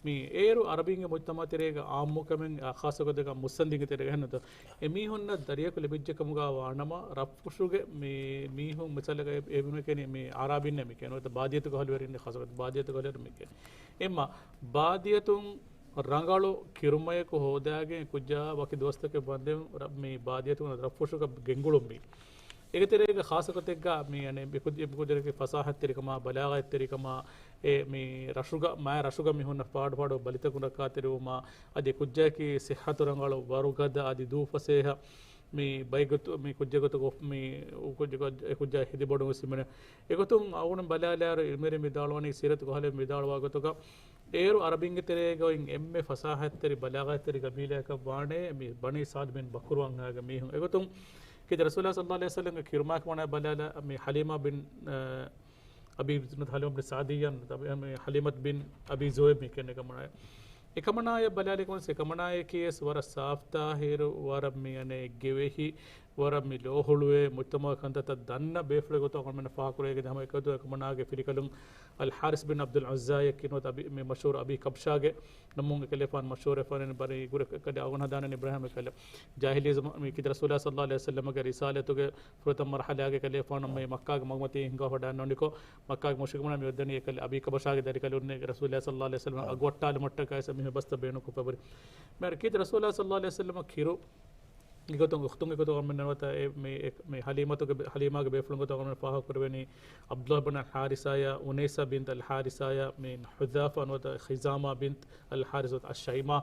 މި އޭރު ޢަރަބީންގެ މުޖްތަމަޢު ތެރޭގަ ޢާއްމުކަމެއް، އާ، ޚާއްޞަ ގޮތެއްގަ މުއްސަނދިންގެ ތެރޭގަ އެހެންނުތަ؟ އެމީހުންނަށް ދަރިޔަކު ލިބިއްޖެ ކަމުގަ ވާނަމަ، ރަށްފުށުގެ މި މީހުން މިސާލަކަށް އެ-، އެ ބުނެ ކެނި މި އަޢްރާބީންނޭ މި ކެނި. ނުވަތަ ބާދިޔަތުގަ ހުރި ވެރިން ޚާއްޞަ ގޮތަށް ބާދިޔަތުގަ ހުރި ވެރިން މި ކެނި. އެމަ ބާދިޔަތުން ރަނގަޅު ކިރުމަޔަކު ހޯދާގެން ކުއްޖާ ވަކި ދުވަސްތަކެއް ވަންދެން ރަ-، މި ބާދިޔަތުން ރަށްފުށުގަ ގެންގުޅުން މި. އޭގެ ތެރޭގަ ޚާއްޞަ ގޮތެއްގަ މި އަނެއް މި ކުއްޖެ-، މި ކުއްޖެއްގެ ފަސާހަތްތެރިކަމާ، ބަލާޣަތްތެރިކަމާ، އެ މި ރަށުގަ، މާ ރަށުގަ މި ހުންނަ ފާޑު ފާޑު ބަލިތަކުން ރައްކާތެރިވުމާ، އަދި ކުއްޖަކީ ސިއްހަތު ރަނގަޅު، ވަރުގަދަ، އަދި ދޫ ފަސޭހަ، މި ބައިގޮތު-، މި ކުއްޖެއް ގޮތުގަ މި ކުއްޖެއް ގޮ-، އެ ކުއްޖާ ހެދި ބޮޑު ވެސް ހިމެނޭ. އެގޮތުން އަޅުގަނޑު ބަލާލާއިރު އިލްމުވެރިން ވިދާޅުވަނީ ސީރަތުގަ އަހުލުވެރިން ވިދާޅުވާ ގޮތުގަ، އޭރު އަރަބިންގެ ތެރޭގަ އޮތް އެންމެ ފަސާހަތްތެރި ބަލާޣަތްތެރި ގަބީލާއަކަށް ވާނެ މި ބަނީ ސަޢްދު ބިން ބަކުރު ވަންހާގެ މީހުން. އެގޮތުން ކީރިތި ރަސޫލާ ޞައްލައްލާހު ޢަލައިހި ވަސައްލަމްގެ ކިރުމާ ކަމަނާ ބަލާލާ މި ޙަލީމާ ބިން، އަ، އަބީ، ޙަލީމާ ބިން ސަޢްދިއްޔާ، މި ޙަލީމަތު ބިން އަބީ ޒުވައިބް މި ކެންނެ ކަމަނާ. އެކަމަނާޔަށް ބަލާލި ކޮންސް އެކަމަނާޔަކީ ވެސް ވަރަށް ސާފްތާހިރު، ވަރަށް މި އަނެއް ގެވެހި، ވަރަށް މި ލޯހުޅުވޭ، މުޖްތަމަޢުގެ ކަންތައްތައް ދަންނަ ބޭފުޅެއް ގޮތަށް އަޅުގަނޑުމެންނަށް ފާހަގަކުރެވިގެން ހަމަ އެކަދު އެކަމަނާގެ ފިރިކަލުން އަލް ޙާރިސް ބިން ޢަބްދުލް ޢުއްޒާއަކީ ނުވަތަ އަބީ، މި މަޝްހޫރު އަބީ ކަބްޝާގެ ނަމުން އެކަލޭފާނު މަޝްހޫރުވެފަ ވަނީ ބަރީ ގުރެ ކަލެ އަޅުގަނޑު ހަދާނެ އިބްރާހިމް އެކަލެ. ޖާހިލީ ޒަމާ-، މި ކީރިތި ރަސޫލާ ޞައްލައްލާހު ޢަލައިހި ވަސައްލަމްގެ ރިސާލަތުގެ ފުރަތަމަ މަރުޙަލާގެ ކަލޭފާނު މި މައްކާގެ މަގުމަތީ ހިނގާ ވަޑާން ނުނިކޮށް، މައްކާގެ މުޝްރިކުންނަށް މި ވައްދަނީ އެކަލެ އަބީ ކަބްޝާގެ ދަރިކަލުންނޭ ރަސޫލާ ޞައްލައްލާހު ޢަލައިހި ވަސައްލަމަށް އަގު އައްޓާލުމަށްޓަކައި މި ބަސްތައް ބޭނުންކޮށްފަ ވަރި. މި ކީރިތި ރަސޫލާ ޞައްލައްލާހު ޢަލައިހި ވަސައްލަމަށް ކިރު އެގޮތުން އުޚްތުން އެގޮތުން އަޅުގަނޑުމެން ނުވަތަ އެ މި، އެ މި ޙަލީމަތުގެ ބޭ-، ޙަލީމާގެ ބޭފުޅުން ގޮތަށް އަޅުގަނޑުމެން ފާހަގަކުރެވެނީ ޢަބްދުﷲ ބިން އަލް ޙާރިސާޔާ، އުނައިސާ ބިންތް އަލް ޙާރިސާޔާ، މި ޙުޛާފާ ނުވަތަ ޚިޒާމާ ބިންތް އަލް ޙާރިސް ނުވަތަ އައްޝައިމާ.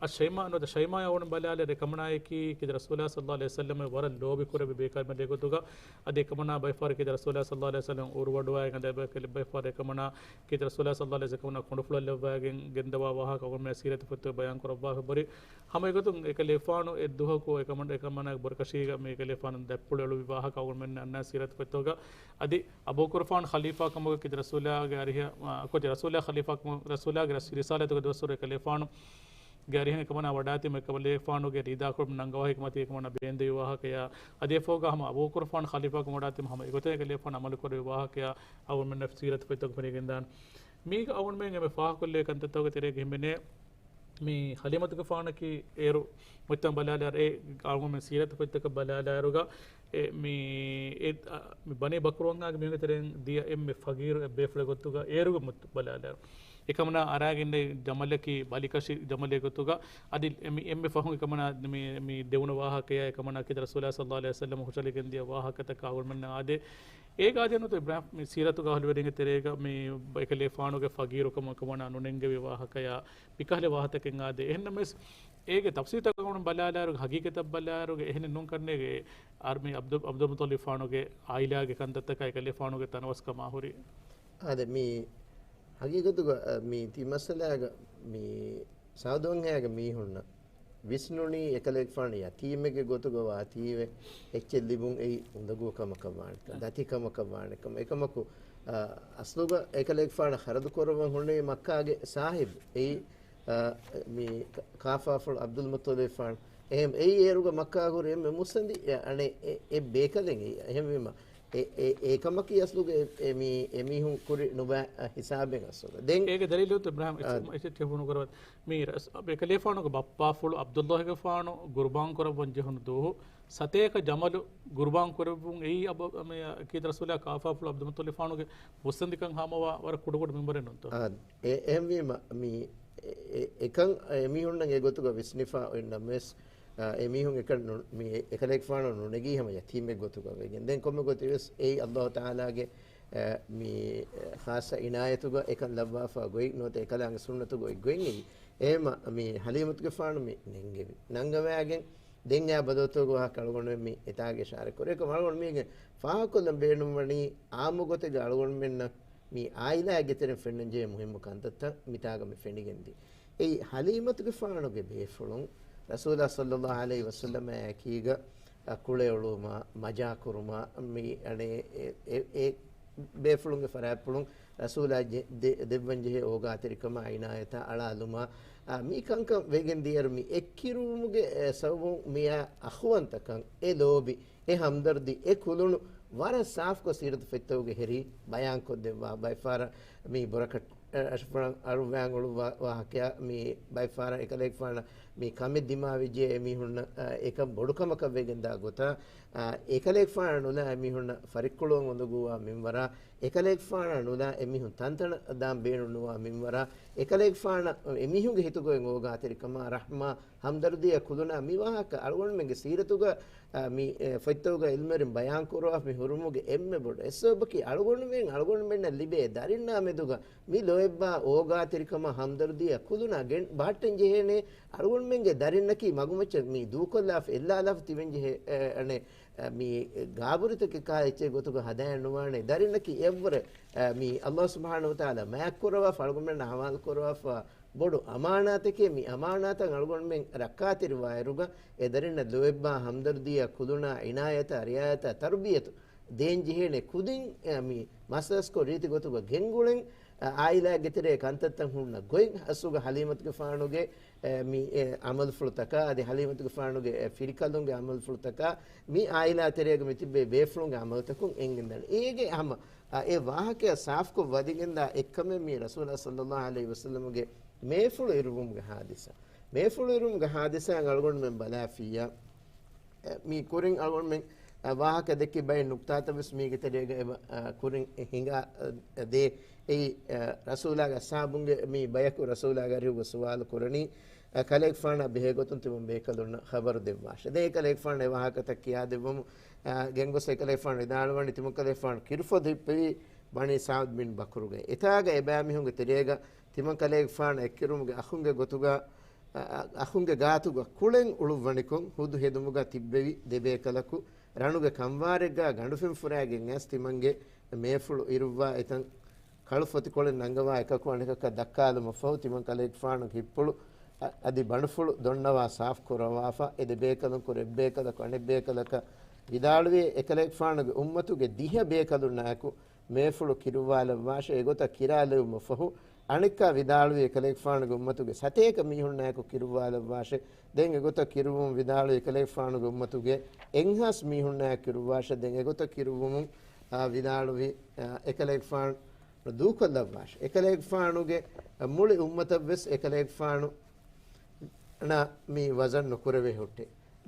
އައްޝައިމާ ނުވަތަ ޝައިމާ އަޅުގަނޑު ބަލާލި އެކަމަނާޔަކީ ކީރިތި ރަސޫލާ ޞައްލައްލާހު ޢަލައިހި ވަސައްލަމަށް ވަރަށް ލޯބި ކުރެއްވި ބޭކަލް މަޑެއް ގޮތުގަ، އަދި އެކަމަނާ ބައެއް ފަހަރަށް ކީރިތި ރަސޫލާ ޞައްލައްލާހު ޢަލައިހި ވަސައްލަމް އުރުވަޑުވާގެން އަދި ބައެއް ފަހަރަށް އެކަމަނާ ކީރިތި ރަސޫލާ ޞައްލައްލާހު ޢަލައިހި ވަސައްލަމް އެކަމަނާ ކޮނޑުފުޅަށް ލައްވާގެން ގެންދަވާ ވާހަކަ އަޅުގަނޑުމެން ސީރަތު ފޮތުގަ ބަޔާން ކުރައްވާފަ ވަރި. ހަމަ އެގޮތުން އެކަލޭފާނު އެއްދުވަހަކު އެކަމަނާ، އެކަމަނާގެ ބުރަކަށީގަ މި އެކަލޭފާނު ދަތްޕުޅު އެޅުއްވި ވާހަކަ އަޅުގަނޑުމެން އަންނަ ސީރަތު ފޮތުގަ. އަދި އަބޫބަކުރު ފާނު ޚަލީފާ ކަމުގަ ކީރިތި ރަސޫލާގެ އަރިހަށް، އާ، ކޮޗެއް ރަސޫލާ ޚަލީފާ ކަމު-، ރަސޫލާގެ ރަސް-، ރިސާލަތުގެ ދުވަސްވަރު އެކަލޭފާނު ގެ އަރިހަށް އެކަމަނާ ވަޑާތީމަ އެކަލޭފާނުގެ ރިދާކޮޅު ނަންގަވާހެކި މަތީ އެކަމަނާ ބޭންދެވި ވާހަކަޔާ، އަދި އެފަހުގަ ހަމަ އަބޫބަކުރު ފާނު ޚަލީފާކަމަށް ވަޑާތީމަ ހަމަ އެގޮތަށް އެކަލޭފާނު އަމަލު ކުރެއްވި ވާހަކަޔާ އަޅުގަނޑުމެންނަށް ސީރަތު ފޮތްތަކުން ފެނިގެންދާނެ. މީގަ އަޅުގަނޑުމެން އެންމެ ފާހަގަކޮށްލެވޭ ކަންތައްތަކުގެ ތެރޭގަ ހިމެނޭ، މި ޙަލީމަތުގެފާނަކީ އޭރު މުޖްތަމަޢު ބަލާލާއިރު، އެ އަޅުގަނޑުމެން ސީރަތު ފޮތްތަކަށް ބަލާލާއިރުގަ، އެ މި، އެ، އަ، މި ބަނީ ބަކުރުވަންހާގެ މީހުންގެ ތެރެއިން ދިޔަ އެންމެ ފަގީރު އެއް ބޭފުޅެއް ގޮތުގަ އޭރުގެ މުޖްތަމަޢު ބަލާލާއިރު، އެކަމަނާ އަރާގެންނެވި ޖަމަލަކީ ބަލިކަށި ޖަމަލެއް ގޮތުގަ، އަދި އެ މި އެންމެ ފަހުން އެކަމަނާ މި، މި ދެވުނު ވާހަކަޔާ އެކަމަނާ ކީރިތި ރަސޫލާ ޞައްލައްލާހު ޢަލައިހި ވަސައްލަމަ ހުށަހަޅިގެން ދިޔަ ވާހަކަތަކާ އަޅުގަނޑުމެންނަށް އާދޭ. އޭގެ އާދެ ނުވަތަ އިބްރާހިމް މި ސީރަތުގަ އަހުލުވެރިންގެ ތެރޭގަ މި އެކަލޭފާނުގެ ފަގީރުކަމަށް އެކަމަނާ ނުނެންގެވި ވާހަކަޔާ މިކަހަލަ ވާހަކަތަކެއް އާދޭ. އެހެންނަމަވެސް، އޭގެ ތަފްސީލްތަކަށް އަޅުގަނޑު ބަލާލާއިރުގަ، ހަގީގަތަށް ބަލާއިރުގަ، އެހެނެއް ނޫން ކަންނޭގެ އަރްމީ ޢަބްދު-، ޢަބްދުލް މުޠަލިބް ފާނުގެ އާއިލާގެ ކަންތައްތަކާ އެކަލޭފާނުގެ ތަނަވަސްކަމާ ހުރި. އާދެ، މި ހަގީގަތުގަ، އަ، މި ތި މައްސަލާގަ މި ސަޢުދު ވަންހާގެ މީހުންނަށް ވިސްނުނީ އެކަލޭގެފާނު ޔަތީމެއްގެ ގޮތުގަ ވާތީވެ، އެއްޗެއް ލިބުން އެއީ އުނދަގޫ ކަމަކަށް ވާނެކަން، ދަތި ކަމަކަށް ވާނެކަން. އެކަމަކު، އަ، އަސްލުގަ އެކަލޭގެފާނަށް ޚަރަދު ކުރައްވަން ހުންނެވީ މައްކާގެ ސާހިބު. އެއީ، އަ، މި ކާ-، ކާފާފުޅު ޢަބްދުލް މުއްޠަލިބް ފާނު. އެހެން އެއީ އޭރުގަ މައްކާ ހުރި އެންމެ މުއްސަނދި، އެ، އަނެއް އެ، އެ ބޭކަލެއް އެ-، އެހެންވީމަ، އެ، އެ، އެ ކަމަކީ އަސްލުގަ އެ، އެ މީ-، އެ މީހުން ކުރި ނުބައި ހިސާބެއް އަސްލުގަ. ދެން އޭގެ ދަލީލު އިބްރާހިމް އެއްޗެއް، އާ. އެއްޗެއް ފޯނު ކުރަވަތް. މީ ރަސް-، އެކަލޭފާނުގެ ބައްޕާފުޅު ޢަބްދުﷲގެފާނު ޤުރުބާން ކުރައްވަން ޖެހުނު ދުވަހު، ސަތޭކަ ޖަމަލު ޤުރުބާން ކުރެއްވުން އެއީ އަބަ-، މި ކީރިތި ރަސޫލާ ކާފާފުޅު ޢަބްދުލް މުއްޠަލިބް ފާނުގެ މުއްސަނދިކަން ހާމަވާ ވަރަށް ކުޑަކުޑަ މިންވަރެއް ނޫންތޯ؟ އާ، އެ-، އެހެންވީމަ، މި އެ-، އެ-، އެކަން އެމީހުންނަށް އެގޮތުގަ ވިސްނިފަ އޮތްނަމަވެސް، އާ، އެ މީހުން އެކަން ނު-، މި އެ-، އެކަލޭގެފާނު ނުނެގީ ހަމަ ޔަތީމެއް ގޮތުގަ ވެގެން. ދެން ކޮންމެ ގޮތެއް ވެސް އެއީ ﷲ ތަޢާލާގެ، އާ، މި، އާ، ޚާއްޞަ އިނާޔަތުގަ އެކަން ލައްވާފަ ގޮތް ނުވަތަ އެކަލާނގެ ސުންނަތުގަ އޮތް ގޮތް އެއީ. އެހެމަ މި ޙަލީމަތުގެފާނު މި ނެންގެވި. ނަންގަވާގެން ދެން އާ ބަދަލުތަކުގެ ވާހަކަ އަޅުގަނޑުމެން މި އެތާގެ އިޝާރަތް ކުރޭ. އެކަމަ އަޅުގަނޑު މީގެ ފާހަގަކޮށްލަން ބޭނުންވަނީ އާއްމު ގޮތެއްގަ އަޅުގަނޑުމެންނަށް މި އާއިލާގެ ތެރެއިން ފެންނަންޖެހޭ މުހިއްމު ކަންތައްތައް މިތާގަ މި ފެނިގެންދީ. އެއީ ޙަލީމަތުގެފާނުގެ ބޭފުޅުން ރަސޫލާ ޞައްލައްލާހު ޢަލައިހި ވަސައްލަމާއެކީގަ، އަ، ކުޅެއޮޅުވުމާ، މަޖާކުރުމާ، މި އަނެއް އެ، އެ، އެ ބޭފުޅުންގެ ފަރާތްޕުޅުން ރަސޫލާ ޖެ-، ދެ-، ދެއްވަންޖެހޭ އޯގާތެރިކަމާ، އިނާޔަތާ އަޅާލުމާ، އާ، މި ކަންކަން ވެގެން ދިޔައިރު މި އެއްކިރުވުމުގެ، އެ، ސަބަބުން މިއާ އަޚުވަންތަކަން، އެ ލޯބި، އެ ހަމްދަރްދީ، އެ ކުލުނު ވަރަށް ސާފުކޮށް ސީރަތު ފޮތްތަކުގެ ހެރީ ބަޔާންކޮށްދެއްވާ. ބައެއްފަހަރަށް މި ބުރަކަށް އަށަފުރަން އަރުވާން އުޅުއްވާ ވާހަކަޔާ، މި ބައެއްފަހަރަށް އެކަލޭގެފާނަށް މި ކަމެއް ދިމާވެއްޖެ، އެމީހުންނަށް، އާ، އެކަން ބޮޑު ކަމަކަށް ވެގެންދާ ގޮތާ، އާ، އެކަލޭގެފާނަށް ނުލާ އެމީހުންނަށް ފަރިއްކުޅުވަން އުނދަގޫވާ މިންވަރާ، އެކަލޭގެފާނަށް ނުލާ އެމީހުން ތަންތަނަށް ދާން ބޭނުންނުވާ މިންވަރާ، އެކަލޭގެފާނަށް އެމީހުންގެ ހިތުގައި އޯގާތެރިކަމާ، ރަޙްމާ، ހަމްދަރްދީއާ ކުލުނާ މި ވާހަކަ އަޅުގަނޑުމެންގެ ސީރަތުގަ، އާ، މި، އެ، ފޮތްތަކުގަ ޢިލްމުވެރިން ބަޔާންކުރައްވާފަ މި ހުރުމުގެ އެންމެ ބޮޑު އެއް ސަބަބަކީ އަޅުގަނޑުމެން، އަޅުގަނޑުމެންނަށް ލިބޭ ދަރިންނާ މެދުގަ މި ލޯތްބާ އޯގާތެރިކަމާ ހަމްދަރްދީއާ ކުލުނާ ގެން ބަހައްޓަން ޖެހޭނެ. އަޅުގަނޑުމެންގެ ދަރިންނަކީ މަގުމައްޗަށް މި ދޫކޮށްލާފަ އެއްލާލާފަ ތިބެންޖެހޭ، އެ، އަނެއް، އެ، މި ގާބުރިތަކެއް ކާ އެއްޗެއް ގޮތުގަ ހަދާން ނުވާނެ. ދަރިންނަކީ އެއްވަރެއް، އެ، މި ﷲ ސުބްޙާނަހޫ ވަތަޢާލާ މާތްކުރައްވާފަ އަޅުގަނޑުމެންނަށް ޙަވާލުކުރައްވާފަ ބޮޑު އަމާނާތެކޭ. މި އަމާނާތަށް އަޅުގަނޑުމެން ރައްކާތެރިވާއިރުގަ އެ ދަރިންނަށް ލޯތްބާ ހަމްދަރްދީއާ ކުލުނާ އިނާޔަތާ ރިޢާޔަތާ ތަރުބިޔަތު ދޭން ޖެހޭނެ ކުދިން، އެ، މި މަސަލަސްކޮށް ރީތި ގޮތުގަ ގެންގުޅެން، އަ، އާއިލާގެ ތެރޭ ކަންތައްތައް ހުންނަ ގޮތް އަސްލުގަ ޙަލީމަތުގެފާނުގެ، އެ، މި، އެ، ޢަމަލުފުޅުތަކާ އަދި ޙަލީމަތުގެފާނުގެ، އެ، ފިރިކަލުންގެ ޢަމަލުފުޅުތަކާ މި އާއިލާ ތެރޭގަ މި ތިއްބޭ ބޭފުޅުންގެ ޢަމަލުތަކުން އެނގެންދާނެ. އޭގެ ހަމަ، އަ، އެ ވާހަކަޔާ ސާފުކޮށް ވަދެގެންދާ އެއްކަމެއް މި ރަސޫލާ ޞައްލައްލާހު ޢަލައިހި ވަސައްލަމުގެ މޭފުޅު އިރުވުމުގެ ޙާދިސާ. މޭފުޅު އިރުވުމުގެ ޙާދިސާއިން އަޅުގަނޑުމެން ބަލާފިއްޔާ، އެ، މި ކުރިން އަޅުގަނޑުމެން، އަ، ވާހަކަ ދެއްކި ބައެއް ނުކްތާތައް ވެސް މީގެ ތެރޭގަ އެބަ، އަ، ކުރިން ހިނގާ، އަ، ދޭ. އެއީ، އަ، ރަސޫލާގެ އަޞްޙާބުންގެ މި ބަޔަކު ރަސޫލާގެ އަރިހުގަ ސުވާލު ކުރަނީ، އަ، ކަލޭގެފާނާ ބެހޭގޮތުން ތިމަން ބޭކަލުންނަށް ޚަބަރު ދެއްވާށެ. ދެން އެކަލޭގެފާނު އެ ވާހަކަތައް ކިޔާދެއްވަމު، އަ، ގެންގޮސް އެކަލޭގެފާނު ވިދާޅުވަނީ ތިމަން ކަލޭގެފާނު ކިރުފޮދު ހިއްޕެވީ ބަނީ ސަޢުދު ބިން ބަކުރުގައި. އެތާގަ އެބައިމީހުންގެ ތެރޭގަ ތިމަން ކަލޭގެފާނު އެއްކިރުވުމުގެ އަޚުންގެ ގޮތުގަ އަ، އަ، އަޚުންގެ ގާތުގަ ކުޅެން އުޅުއްވަނިކޮށް، ހުދު ހެދުމުގަ ތިއްބެވި ދެބޭކަލަކު، ރަނުގެ ކަންވާރެއްގާ ގަނޑުފިން ފުރާގެން އައިސް ތިމަންގެ މޭފުޅު އިރުއްވާ އެތަން ކަޅު ފޮތިކޮޅެއް ނަންގަވާ އެކަކު އަނެކަކަށް ދައްކާލުމަށްފަހު، ތިމަން ކަލޭގެފާނުގެ ހިތްޕުޅު، އަ، އަދި ބަނޑުފުޅު ދޮންނަވާ ސާފު ކުރައްވާފަ، އެ ދެބޭކަލުން ކުރެ އެއްބޭކަލަކު އަނެއްބޭކަލަކަށް ވިދާޅުވި، އެކަލޭގެފާނުގެ އުއްމަތުގެ ދިހަ ބޭކަލުންނާއެކު މޭފުޅު ކިރުއްވާލައްވާށޭ. އެގޮތަށް ކިރާލެވުމަށްފަހު، އަނެއްކާ ވިދާޅުވި، އެކަލޭގެފާނުގެ އުއްމަތުގެ ސަތޭކަ މީހުންނާއެކު ކިރުއްވާލައްވާށޭ. ދެން އެގޮތަށް ކިރުއްވުމުން ވިދާޅުވި، އެކަލޭގެފާނުގެ އުއްމަތުގެ އެއްހާސް މީހުންނާއެކު ކިރުއްވާށޭ. ދެން އެގޮތަށް ކިރުއްވުމުން، އާ، ވިދާޅުވި، އާ، އެކަލޭގެފާނު ދޫކޮށްލައްވާށޭ. އެކަލޭގެފާނުގެ މުޅި އުއްމަތަށްވެސް އެކަލޭގެފާނު ނަށް މި ވަޒަން ނުކުރެވޭ ހުއްޓޭ.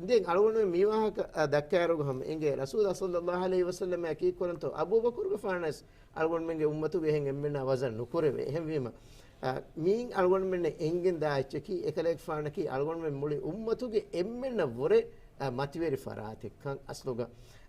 ދެން އަޅުގަނޑުމެން މި ވާހަކަ، އަ، ދައްކާއިރުގަ ހަމަ އެނގޭ، ރަސޫލާ ޞައްލައްލާހު ޢަލައިހި ވަސައްލަމާ ކީއްކުރަންތޯ؟ އަބޫބަކުރުގެފާނަށް އަޅުގަނޑުމެންގެ އުއްމަތުގެ އެހެން އެންމެންނާ ވަޒަން ނުކުރެވޭ. އެހެންވީމަ، އަ، މިއިން އަޅުގަނޑުމެންނަށް އެނގެންދާ އެއްޗަކީ، އެކަލޭގެފާނަކީ އަޅުގަނޑުމެން މުޅި އުއްމަތުގެ އެންމެންނަށް ވުރެ، އަ، މަތިވެރި ފަރާތެއްކަން. އަސްލުގަ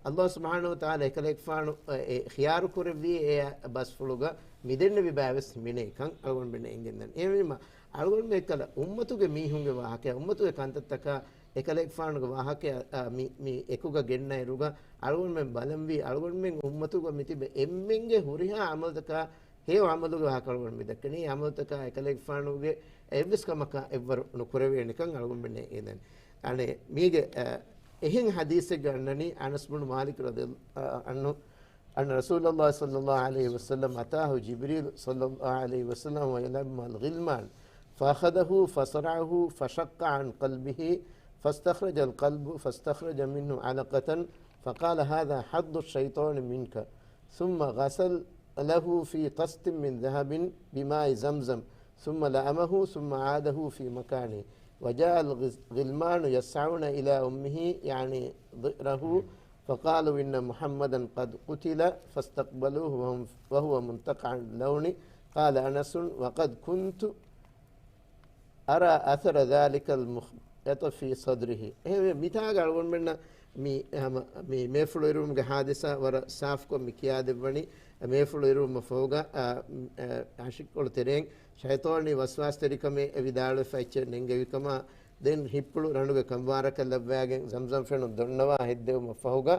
ﷲ ސުބްޙާނަހޫ ވަތަޢާލާ އެކަލޭގެފާނު، އަ، އެ ޚިޔާރު ކުރެއްވި އެ ބަސްފުޅުގަ މިދެންނެވި ބައެއް ވެސް ހިމެނޭކަން އަޅުގަނޑުމެންނަށް އެނގެންދަނީ. އެހެންވީމަ، އަޅުގަނޑުމެން އެއްކަލަ އުއްމަތުގެ މީހުންގެ ވާހަކަ، އުއްމަތުގެ ކަންތައްތަކާ އެކަލޭގެފާނުގެ ވާހަކަ، އަ، މި، މި އެކުގަ ގެންނައިރުގަ އަޅުގަނޑުމެން ބަލަންވީ، އަޅުގަނޑުމެން އުއްމަތުގަ މިތިބެ އެންމެންގެ ހުރިހާ އަމަލުތަކާ ހެޔޮ އަމަލުގެ ވާހަކަ އަޅުގަނޑު މި ދައްކަނީ. އަމަލުތަކާ އެކަލޭގެފާނުގެ އެއްވެސް ކަމަކާ އެއްވަރު ނުކުރެވޭނެކަން އަޅުގަނޑުމެންނަށް އެނގެން. އަނެއް މީގެ، އަ، އެހެން ޙަދީޘެއްގަ އަންނަނީ އަނަސް ބުނު މާލިކް ރަޟިޔަﷲ ޢަންހު، أن رسول الله صلى الله عليه وسلم أتاه جبريل صلى الله عليه وسلم ويلعب مع الغلمان فأخذه فصرعه فشق عن قلبه فاستخرج القلب فاستخرج منه علقة فقال: هذا حظ الشيطان منك. ثم غسله في طست من ذهب بماء زمزم، ثم لأمه، ثم أعاده في مكانه. وجاء الغز-، الغلمان يسعون إلى أمه، يعني ضئره، فقالوا: إن محمدا قد قتل، فاستقبلوه وهم، وهو منتقع اللون. قال أنس: وقد كنت أرى أثر ذلك المخ-، އެތަ ފީ ޞަދްރިހި. އެހެންވެ، މިތާގަ އަޅުގަނޑުމެންނަށް މި ހަމަ މި މޭފުޅު އިރުވުމުގެ ހާދިސާ ވަރަށް ސާފުކޮށް މި ކިޔާދެއްވަނީ. މޭފުޅު އިރުވުމަށް ފަހުގަ، އަ، އަ، ހަށިކޮޅު ތެރެއިން ޝައިޠާނީ ވަސްވާސްތެރިކަމެއް އެ ވިދާޅުވެފަ އެއްޗެއް ނެންގެވިކަމަށް، ދެން ހިއްޕުޅު ރަނޑުގެ ކަންވާރަކަށް ލައްވާގެން ޒަމްޒަމް ފެނުން ދޮންނަވާ ހެއްދެވުމަށް ފަހުގަ،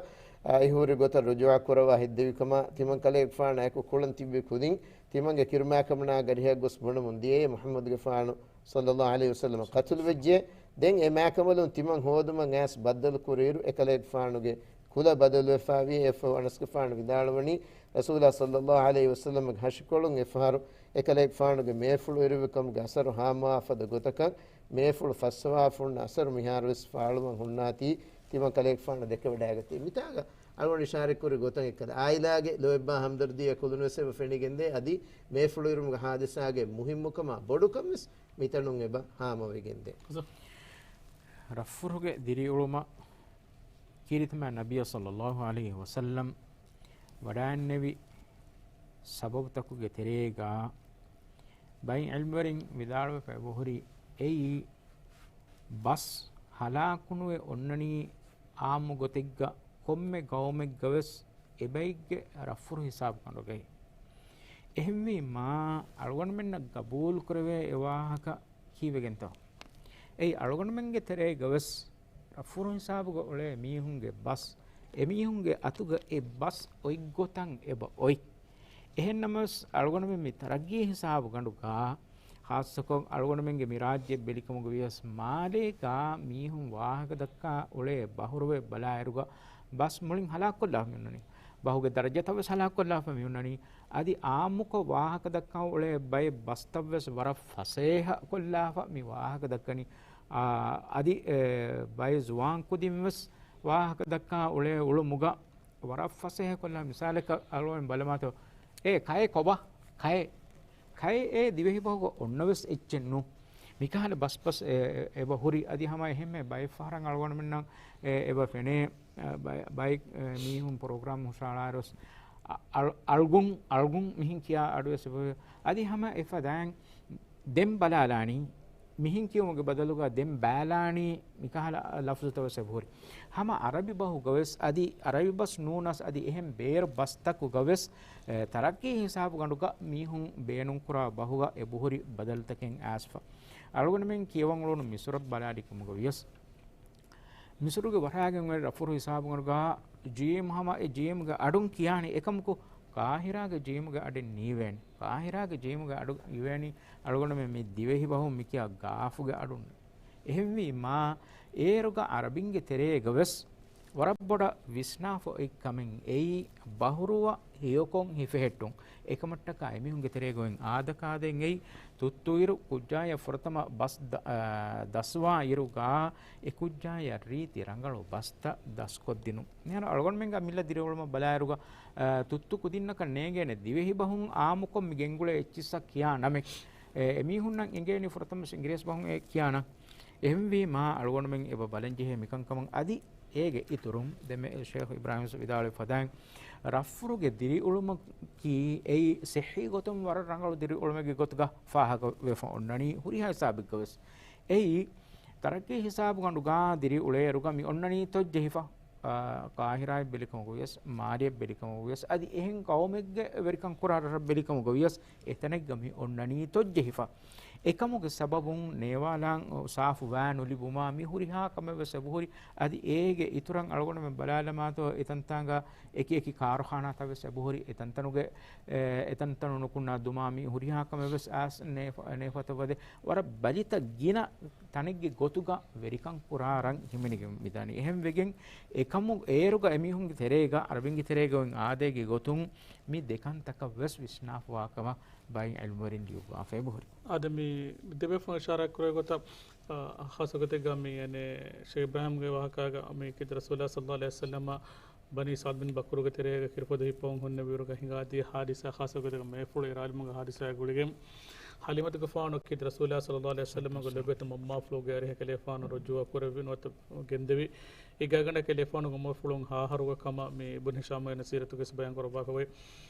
އަ، އެ ހުރި ގޮތަށް ރުޖޫޢަ ކުރަވާ ހެއްދެވިކަމަށް، ތިމަން ކަލޭގެފާނާއެކު ކުޅަން ތިއްބި ކުދިން ތިމަންގެ ކިރުމާކަމަނާ ގަރިހަށް ގޮސް ބުނަމުން ދިޔައީ މުޙައްމަދުގެފާނު ޞައްލައްލާހު ޢަލައިހި ވަސައްލަމަ ޤަތުލުވެއްޖެ. ދެން އެ މާކަމަލުން ތިމަން ހޯދުމަށް އައިސް ބައްދަލު ކުރިއިރު، އެކަލޭގެފާނުގެ ކުލަ ބަދަލުވެފާވި. އެއަށްފަހު އަނަސްގެފާނު ވިދާޅުވަނީ، ރަސޫލާ ޞައްލައްލާހު ޢަލައިހި ވަސައްލަމަގެ ހަށިކޮޅުން އެފަހަރު އެކަލޭގެފާނުގެ މޭފުޅު އިރުވިކަމުގެ އަސަރު ހާމަވާ ފަދަ ގޮތަކަށް، މޭފުޅު ފައްސަވާފަ ހުންނަ އަސަރު މިހާރުވެސް ފާޅުވަން ހުންނާތީ، ތިމަން ކަލޭގެފާނަށް ދެކެވަޑައިގަތީ. މިތާގަ އަޅުގަނޑު އިޝާރަތްކުރި ގޮތަށް އެއްކަލަ އާއިލާގެ ލޯތްބާ ހަމްދަރްދީއެއް ކުލުންވެސް އެބަ ފެނިގެންދޭ. އަދި މޭފުޅު އިރުމުގެ ހާދިސާގެ މުހިއްމުކަމާ ބޮޑުކަންވެސް މިތަނުން އެބަ ހާމަވެގެންދޭ. ރަށްފުރުގެ ދިރިއުޅުމަށް ކީރިތި މާތް ނަބިއްޔާ ޞައްލައްލާހު ޢަލައިހި ވަސައްލަމް ވަޑައިންނެވި ސަބަބުތަކުގެ ތެރޭގަ ބައެއް ޢިލްމުވެރިން ވިދާޅުވެފަ އެބަހުރި އެއީ ބަސް ހަލާކުނުވެ އޮންނަނީ އާއްމު ގޮތެއްގަ ކޮންމެ ގައުމެއްގަވެސް އެބައެއްގެ ރަށްފުރު ހިސާބު ގަނޑުގައި. އެހެންވީމާ، އަޅުގަނޑުމެންނަށް ގަބޫލުކުރެވޭ އެ ވާހަކަ ކީއްވެގެންތޯ؟ އެއީ އަޅުގަނޑުމެންގެ ތެރޭގަވެސް ރަށްފުރު ހިސާބުގަ އުޅޭ މީހުންގެ ބަސް، އެމީހުންގެ އަތުގަ އެ ބަސް އޮތްގޮތަށް އެބަ އޮތް. އެހެންނަމަވެސް، އަޅުގަނޑުމެން މި ތަރައްގީ ހިސާބު ގަނޑުގަ، ޚާއްޞަކޮށް އަޅުގަނޑުމެންގެ މި ރާއްޖެ ބެލިކަމުގަ ވިޔަސް، މާލޭގަ މީހުން ވާހަކަ ދައްކާ އުޅޭ ބަހުރުވެ ބަލާއިރުގަ، ބަސް މުޅިން ހަލާކުކޮށްލާފަ މި ހުންނަނީ. ބަހުގެ ދަރަޖަތައް ވެސް ހަލާކުކޮށްލާފަ މި ހުންނަނީ. އަދި އާއްމުކޮށް ވާހަކަ ދައްކާ އުޅޭ ބައެއް ބަސްތައް ވެސް ވަރަށް ފަސޭހަ ކޮށްލާފަ މި ވާހަކަ ދައްކަނީ. އާ، އަދި، އެ، ބައެއް ޒުވާން ކުދިން ވެސް ވާހަކަ ދައްކާ އުޅޭ އުޅުމުގަ ވަރަށް ފަސޭހަ ކޮށްލާ މިސާލަކަށް އަޅުގަނޑު ބަލަމާތޯ. އޭ، ކައެ ކޮބާ؟ ކައެ. ކައެ އެ ދިވެހި ބަހުގަ އޮންނަ ވެސް އެއްޗެއް ނޫން. މިކަހަލަ ބަސް ބަސް އެ، އެ، އެބަ ހުރި. އަދި ހަމަ އެހެންމެ ބައެއް ފަހަރަށް އަޅުގަނޑުމެންނަށް އެ، އެބަ ފެނޭ، އަ، ބައި-، ބައި-، އެ، މީހުން ޕްރޮގްރާމް ހުށަހަޅާއިރުވެސް އަ-، އަޅު-، އަޅުގުން، އަޅުގުން މިހިން ކިޔާ އަޑުވެސް އެބަ-، އަދި ހަމަ އެފަދައިން ދެން ބަލާލާނީ، މިހިން ކިޔުމުގެ ބަދަލުގަ ދެން ބާލާނީ މިކަހަލަ ލަފްޒުތައް ވެސް އެބަހުރި. ހަމަ އަރަބި ބަހުގަވެސް އަދި އަރަބި ބަސް ނޫނަސް އަދި އެހެން ބޭރު ބަސްތަކުގަވެސް، އެ، ތަރައްގީ ހިސާބުގަނޑުގަ މީހުން ބޭނުންކުރާ ބަހުގަ އެބަހުރި ބަދަލުތަކެއް އައިސްފަ. އަޅުގަނޑުމެން ކިޔަވަން އުޅުނު މިސުރަށް ބަލާލިކަމުގަ ވިޔަސް، މިސުރުގެ ވަށާގެން އޮތް ރަފުރު ހިސާބުގަނޑުގަ ޖީމް ހަމަ އެ ޖީމްގެ އަޑުން ކިޔާނީ. އެކަމަކު، ޤާހިރާގެ ޖީމްގެ އަޑެއް ނީވޭނެ. ޤާހިރާގެ ޖީމްގެ އަޑު އިވޭނީ އަޅުގަނޑުމެން މި ދިވެހި ބަހުން މިކިޔާ ޤާފުގެ އަޑުން. އެހެންވީމާ، އޭރުގަ އަރަބިންގެ ތެރޭގަވެސް ވަރަށް ބޮޑަށް ވިސްނާފަ އޮތް ކަމެއް އެއީ، ބަހުރުވަ ހެޔޮކޮށް ހިފެހެއްޓުން. އެކަމަށްޓަކާ އެމީހުންގެ ތެރޭގަ އޮތް އާދަކާދައިން އެއީ، ތުއްތުއިރު ކުއްޖާޔަށް ފުރަތަމަ ބަސް ދަ-، އާ، ދަސްވާ އިރުގަ އެ ކުއްޖާޔަށް ރީތި ރަނގަޅު ބަސްތައް ދަސްކޮށްދިނުން. މިހާރު އަޅުގަނޑުމެންގެ މިއްލަ ދިރިއުޅުމަށް ބަލާއިރުގަ، އާ، ތުއްތު ކުދިންނަކަށް ނޭނގޭނެ ދިވެހި ބަހުން އާއްމުކޮށް މި ގެންގުޅޭ އެއްޗިއްސަށް ކިޔާ ނަމެއް. އެ، އެމީހުންނަށް އެނގޭނީ ފުރަތަމަ އިނގިރޭސި ބަހުން އެ ކިޔާ ނަން. އެހެންވީމާ، އަޅުގަނޑުމެން އެބަ ބަލަންޖެހޭ މިކަންކަމަށް އަދި އޭގެ އިތުރުން ދެންމެ ޝޭޚް އިބްރާހިމް ވެސް ވިދާޅުވެފަދައިން، ރަށްފުރުގެ ދިރިއުޅުމަކީ އެއީ ޞިއްޙީ ގޮތުން ވަރަށް ރަނގަޅު ދިރިއުޅުމެއްގެ ގޮތުގަ ފާހަގަވެފަ އޮންނަނީ ހުރިހާ ހިސާބެއްގަވެސް. އެއީ ތަރައްގީ ހިސާބުގަނޑުގަ ދިރިއުޅޭއިރުގަ މި އޮންނަނީ ތޮއްޖެހިފަ. އާ، ޤާހިރާއަށް ބެލިކަމުގަ ވިޔަސް، މާލިއަށް ބެލިކަމުގަ ވިޔަސް، އަދި އެހެން ޤައުމެއްގެ ވެރިކަން ކުރާ ރަށަށް ބެލިކަމުގަ ވިޔަސް، އެތަނެއްގަ މި އޮންނަނީ ތޮއްޖެހިފަ. އެކަމުގެ ސަބަބުން ނޭވާލާން ސާފު ވައި ނުލިބުމާ މި ހުރިހާ ކަމެއް ވެސް އެބަހުރި. އަދި އޭގެ އިތުރަށް އަޅުގަނޑުމެން ބަލާލަމާތޯ، އެތަންތާނގަ އެކި އެކި ކާރުޚާނާތައް ވެސް އެބަހުރި. އެތަންތަނުގެ، އެ، އެތަންތަނު ނުކުންނާ ދުމާ މި ހުރިހާ ކަމެއް ވެސް އައިސް ނޭފަ-، ނޭފަތަށް ވަދެ. ވަރަށް ބަލިތައް ގިނަ ތަނެއްގެ ގޮތުގަ ވެރިކަން ކުރާ ރަށް ހިމެނިގެން މިދާނީ. އެހެންވެގެން އެކަމު އޭރުގަ އެމީހުންގެ ތެރޭގަ، އަރަބިންގެ ތެރޭގަ އޮތް އާދައިގެ ގޮތުން މި ދެކަންތަކަށް ވެސް ވިސްނާފަވާ ކަމަށް ބައެއް ޢިލްމުވެރިން ލިޔުއްވާފަ އެބަހުރި. އާދެ، މި ދެބޭފުޅުން އިޝާރާތް ކުރެއްވި ގޮތަށް، އާ، ޚާއްޞަ ގޮތެއްގަ މި، އަނެއް، ޝޭޚް އިބްރާހިމްގެ ވާހަކާގަ މި ކީރިތި ރަސޫލާ ޞައްލަﷲު ޢަލައިހި ވަސައްލަމަ ބަނީ ސަޢްދު ބިން ބަކުރުގެ ތެރޭގަ ކިރުފޮދު ހިއްޕަވަން ހުންނެވިއިރުގަ ހިނގާދިޔަ ހާދިސާ، ޚާއްޞަ ގޮތެއްގަ މޭފުޅު އެރާލުމުގެ ހާދިސާއާ ގުޅިގެން، ޙަލީމަތުގެފާނު ކީރިތި ރަސޫލާ ޞައްލަﷲު ޢަލައިހި ވަސައްލަމަގެ ލޮބުވެތި މަންމާފުޅުގެ އަރިހަށް ކަލޭގެފާނު ރުޖޫޢަ ކުރެއްވި ނުވަތަ ގެންދެވި. އެ ގާތްގަނޑަށް ކަލޭގެފާނުގެ އުމުރުފުޅުން ހައަހަރުގެ ކަމަށް މި އިބްނު ހިޝާމްގެ ސީރަތުގައި ވެސް ބަޔާން ކުރައްވާފައި އޮތް.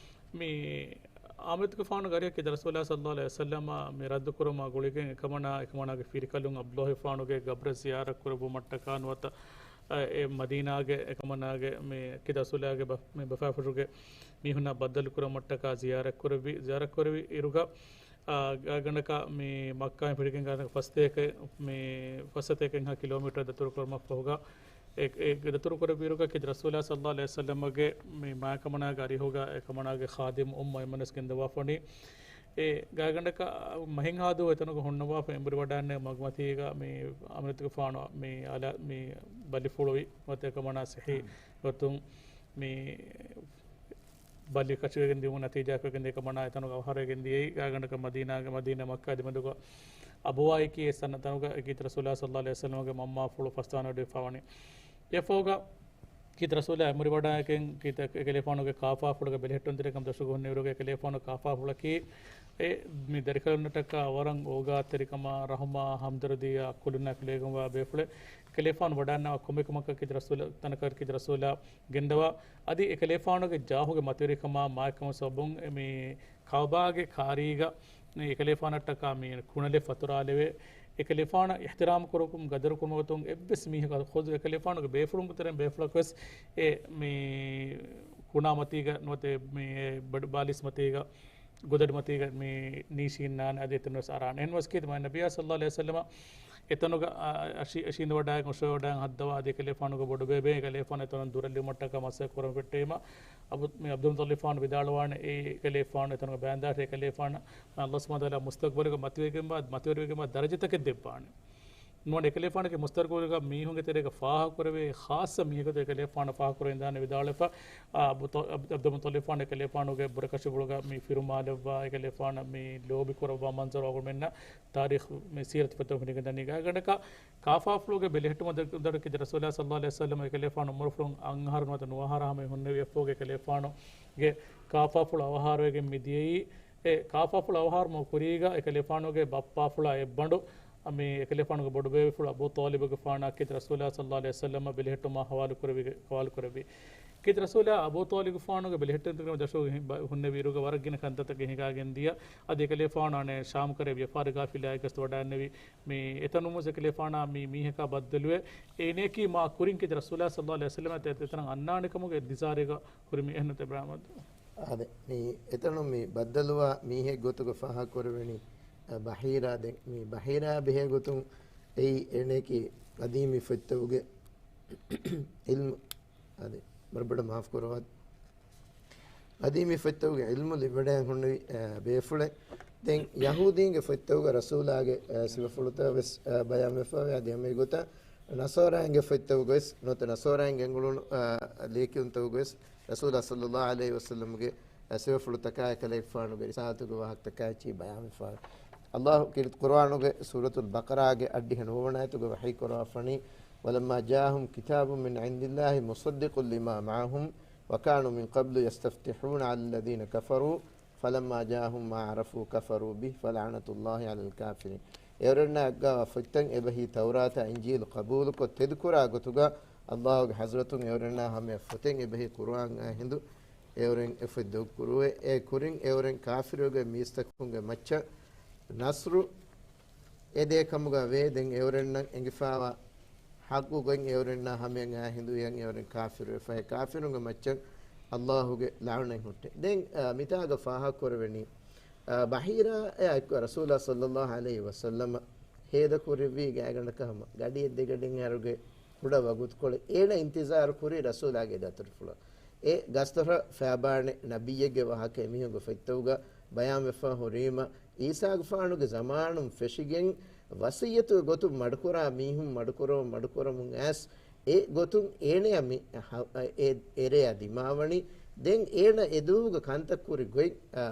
މި އާމިރުގެފާނު ގަރިއަކީ ރަސޫލާ ޞައްލަﷲ ޢަލައިހި ވަސައްލަމަ މި ރައްދުކުރުމާ ގުޅިގެން އެކަމަނާ، އެކަމަނާގެ ފިރިކަލުން ޢަބްދުﷲގެފާނުގެ ގަބްރަށް ޒިޔާރަތް ކުރެއްވުމަށްޓަކާ ނުވަތަ، އަ، އެ މަދީނާގެ އެކަމަނާގެ މި އަކީ ރަސޫލާގެ ބަ-، މި ބަފާފުށުގެ މީހުންނާ ބައްދަލުކުރުމަށްޓަކާ ޒިޔާރަތް ކުރެއްވި، ޒިޔާރަތް ކުރެއްވި އިރުގަ، އާ، ގާތްގަނޑަކަށް މި މައްކާއިން ފިރިގެން ގާތްގަނޑަކަށް ފަސްތޭކަ، މި ފަސްސަތޭކަ އެއްހާ ކިލޯމީޓަރ ދަތުރުކުރުމަށްފަހުގަ، އެ، އެ ދަތުރުކުރެއްވިއިރުގަ އަކީ ރަސޫލާ ޞައްލަﷲ ޢަލައިހި ވަސައްލަމަގެ މި މާތްކަމަނާގެ އަރިހުގަ އެކަމަނާގެ ޚާދިމު އުއްމަ އެމަނަސް ގެންދަވާފަނީ. އެ ގާތްގަނޑަކަށް މަހެއްހާ ދުވަހު އެތަނުގަ ހުންނަވާފަ އެނބުރިވަޑާންނެވި މަގުމަތީގަ މި އާމިރުގެފާނު މި އަލަ-، މި ބަލިފުޅުވި ނުވަތަ އެކަމަނާ ޞިއްޙީ ގޮތުން މި ބަލި ކަށިވެގެން ދިއުމުގެ ނަތީޖާއަކަށް ވެގެން ދިޔަ އެކަމަނާ އެތަނުގަ އަވަހާރަވެގެން ދިޔައީ. ގާތްގަނޑަކަށް މަދީނާގެ، މަދީނާ މައްކާ ދެމެދުގަ އަބުވާއަކީ އެ ސަން ތަނުގަ އެކީ ރަސޫލާ ޞައްލަﷲ ޢަލައިހި ވަސައްލަމަގެ މަންމާފުޅު ފަސްދާނަ ވެފަވަނީ. އެއަށްފަހުގަ އެކީ ރަސޫލާ އެނބުރިވަޑާއެކެން އެކަލޭފާނުގެ ކާފާފުޅުގެ ބެލެހެއްޓުންތެރިކަން ދަށުގަ ހުންނެވިއިރުގަ އެކަލޭފާނު ކާފާފުޅަކީ އެ މި ދަރިކަލުންނަށްޓަކާ ވަރަށް އޯގާތެރިކަމާ، ރަޙުމާ، ހަމްދަރުދީއާ، ކުލުންނާ ކުލައިގެންވާ ބޭފުޅެއް. އެކަލޭފާނު ވަޑާންނަވާ ކޮންމެ ކަމަކަށް އެކީ ރަސޫލާ، ތަނަކަށް އެކީ ރަސޫލާ ގެންދަވާ. އަދި އެކަލޭފާނުގެ ޖާހުގެ މަތިވެރިކަމާ މާތްކަމުގެ ސަބަބުން އެ މި ކަޢުބާގެ ކާރީގަ އެކަލޭފާނަށްޓަކާ މި ކުނަލެއް ފަތުރާލެވޭ. އެކަލޭފާނަށް އިޙްތިރާމް ކުރުމަކުން، ގަދަރު ކުރުމަކުން އެއްވެސް މީހަކަށް ޚުދު އެކަލޭފާނުގެ ބޭފުޅުންގެ ތެރެއިން ބޭފުޅަކުވެސް އެ މި ކުނާ މަތީގަ ނުވަތަ މި އެ ބަ-، ބާލީސް މަތީގަ، ގުދަޑި މަތީގަ މި ނީށި އިންނާނެ، އަދި އެތަނަށް ވެސް އަރާނެ. އެހެންވެސް ކީރިތި މާތް ނަބިއްޔާ ޞައްލަﷲ ޢަލައިހި ވަސައްލަމަ އެތަނުގަ އަ-، އަށި-، އަށީނދެވަޑައިގެން އޮށޯވަޑައިގެން ހައްދަވާ އަދި އެކަލޭފާނުގެ ބޮޑުބޭބެ އެކަލޭފާނު އެތަނުން ދުރަށް ލިބުމަށްޓަކާ މަސައްކަތް ކުރަން ފެއްޓެވީމަ، އަބު-، މި ޢަބްދުލް މުޠައްލިބުފާނު ވިދާޅުވާނެ، އެ އެކަލޭފާނު އެތަނުގަ ބާންދާށޭ އެކަލޭފާނަށް ﷲ ސުބްޙާނަހޫ ވަތަޢާލާ މުސްތަޤްބަލުގަ މަތިވެރިވެގެންވާ، މަތިވެރިވެގެންވާ ދަރަޖަތަކެއް ދެއްވާނެ. ނޫނީ އެކަލޭފާނަކީ މުސްތަޤްބަލުގަ މީހުންގެ ތެރޭގަ ފާހަގަކުރެވޭ ޚާއްޞަ މީހަކަށް އެކަލޭފާނަށް ފާހަގަކުރެވިދާނެ ވިދާޅުވެފަ، އާ، އަބު ތަ-، އަބް-، ޢަބްދުލް މުޠައްލިބުފާނު އެކަލޭފާނުގެ ބުރަކަށިފުޅުގަ މި ފިރުމާލެއްވާ، އެކަލޭފާނަށް މި ލޯބިކުރައްވާ މަންޒަރު އަޅުގަނޑުމެންނަށް ތާރީޚު މި ސީރަތު ފޮތުން ހިނިގެންދަނީ. ގާތްގަނޑަކަށް ކާފާފުޅުގެ ބެލެހެއްޓުމަށް ދަ-، ދަރު އަކީ ރަސޫލާ ޞައްލަﷲ ޢަލައިހި ވަސައްލަމަ އެކަލޭފާނު އުމުރުފުޅުން އަށް އަހަރު ނުވަތަ ނުވަ އަހަރާ ހަމައަށް ހުންނެވި އެއަށްފަހުގަ އެކަލޭފާނުގެ ކާފާފުޅު އަވަހާރަވެގެން މި ދިޔައީ. އެ ކާފާފުޅު އަވަހާރަވުމަށް ކުރީގަ އެކަލޭފާނުގެ ބައްޕާފުޅާ އެއްބަނޑު މި އެކަލޭފާނުގެ ބޮޑުބޭބެފުޅު އަބޫ ޠާލިބުގެފާނާ އަކީ ރަސޫލާ ޞައްލަﷲ ޢަލައިހި ވަސައްލަމަ ބެލެހެއްޓުމަށް ހަވާލުކުރެއްވި، ހަވާލުކުރެއްވި. އަކީ ރަސޫލާ އަބޫ ޠާލިބުގެފާނުގެ ބެލެހެއްޓުންތެރިކަމުގެ ދަށުގަ ހި-، ބަ-، ހުންނެވިއިރުގަ ވަރަށް ގިނަ ކަންތައްތަކެއް ހިނގާގެން ދިޔަ. އަދި އެކަލޭފާނު އަނެއް ޝާމް ކަރައިގެ ވިޔަފާރި ގާފިލާއެއްގަސް ވަޑައިގެންނެވި. މި އެތަނުންވެސް އެކަލޭފާނާ މި މީހަކާ ބައްދަލުވެ، އޭނައަކީ މާ ކުރިން އަކީ ރަސޫލާ ޞައްލަﷲ ޢަލައިހި ވަސައްލަމަ އެތަނަށް އަންނާނެ ކަމުގެ އިންތިޒާރީގަ ހުރި މީހެއް ނުވަތަ އިބްރާހިމް. އާދެ، މި އެތަނުން މި ބައްދަލުވާ މީހެއް ގޮތުގަ ފާހަގަކުރެވެނީ، އަ، ބަޙީރާ. ދެން މި ބަޙީރާ ބެހޭ ގޮތުން އެއީ އޭނައަކީ ޤަދީމީ ފޮތްތަކުގެ ޢިލްމު، އާދެ، ބަރަބަޑަށް މާފު ކުރަވާ. ޤަދީމީ ފޮތްތަކުގެ ޢިލްމު ލިބިވަޑައިގެން ހުންނެވި، އަ، ބޭފުޅެއް. ދެން ޔަހޫދީންގެ ފޮތްތަކުގަ ރަސޫލާގެ، އަ، ސިފަފުޅުތައް ވެސް، އަ، ބަޔާންވެފަވޭ. އަދި ހަމަ އެގޮތަށް ނަޞާރާއިންގެ ފޮތްތަކުގަވެސް ނުވަތަ ނަޞާރާއިން ގެންގުޅުނު، އާ، ލިޔެކިޔުންތަކުގަވެސް ރަސޫލާ ޞައްލަﷲ ޢަލައިހި ވަސައްލަމްގެ، އާ، ސިފަފުޅުތަކާއި ކަލޭގެފާނުގެ ރިސާލަތުގެ ވާހަކަތަކާއި ބަޔާންވެފަ. ﷲ ކީރިތި ޤުރުއާނުގެ ސޫރަތުލް ބަޤަރާގެ އަށްޑިހަ ނުވަވަނަ އާޔަތުގަ ވަޙީ ކުރައްވާފަނީ، ولما جاءهم كتاب من عند الله مصدق لما معهم وكانوا من قبل يستفتحون على الذين كفروا فلما جاءهم ما عرفوا كفروا به فلعنة الله على الكافرين. އެއުރެންނާ އައްގާ ފޮތްތައް އެބަހީ ތައުރާތާ އިންޖީލު ޤަބޫލުކޮށް ތެދުކުރާ ގޮތުގަ، ﷲގެ ޙަޟްރަތުން އެއުރެންނާ ހަމަޔަށް ފޮތެއް އެބަހީ ޤުރުއާންއާ ހިނދު އެއުރެން އެ ފޮތް ދޮގުކުރުވޭ. އެ ކުރިން އެއުރެން ކާފިރުވެގެން މީސްތަކުންގެ މައްޗަށް ނަޞްރު އެދޭ ކަމުގަ ވޭ. ދެން އެއުރެންނަށް އެނގިފާވާ ޙައްޤު ގޮތް އެއުރެންނާ ހަމަޔަށް އާ ހިނދު އެއަށް އެއުރެން ކާފިރުވެފަ. އެ ކާފިރުންގެ މައްޗަށް ﷲގެ ލަޢުނަތް ހުއްޓޭ. ދެން، އާ، މިތާގަ ފާހަގަކުރެވެނީ، އާ، ބަޙީރާއާ އެކު ރަސޫލާ ޞައްލަﷲ ޢަލައިހި ވަސައްލަމަ ހޭދަކުރެއްވީ ގާތްގަނޑަކަށް ހަމަ ގަޑިއެއް ދެގަޑިއެއްހާއިރުގެ ކުޑަ ވަގުތުކޮޅެއް އޭނަ އިންތިޒާރު ކުރީ ރަސޫލާގެ ދަތުރުފުޅަށް. އެ ގަސްތޮށަށް ފައިބާނެ ނަބިއްޔެއްގެ ވާހަކަ އެމީހުންގެ ފޮތްތަކުގަ ބަޔާންވެފަ ހުރީމަ، ޢީސާގެފާނުގެ ޒަމާނުން ފެށިގެން ވަޞިއްޔަތުގެ ގޮތުން މަޑުކުރާ މީހުން މަޑުކުރަމުން، މަޑުކުރަމުން އައިސް، އެ ގޮތުން އޭނަޔަށް މި ހަ-، އެ އެރެޔަށް ދިމާވަނީ. ދެން އޭނަ އެދުވަހުގަ ކަންތައް ކުރި ގޮތް، އާ،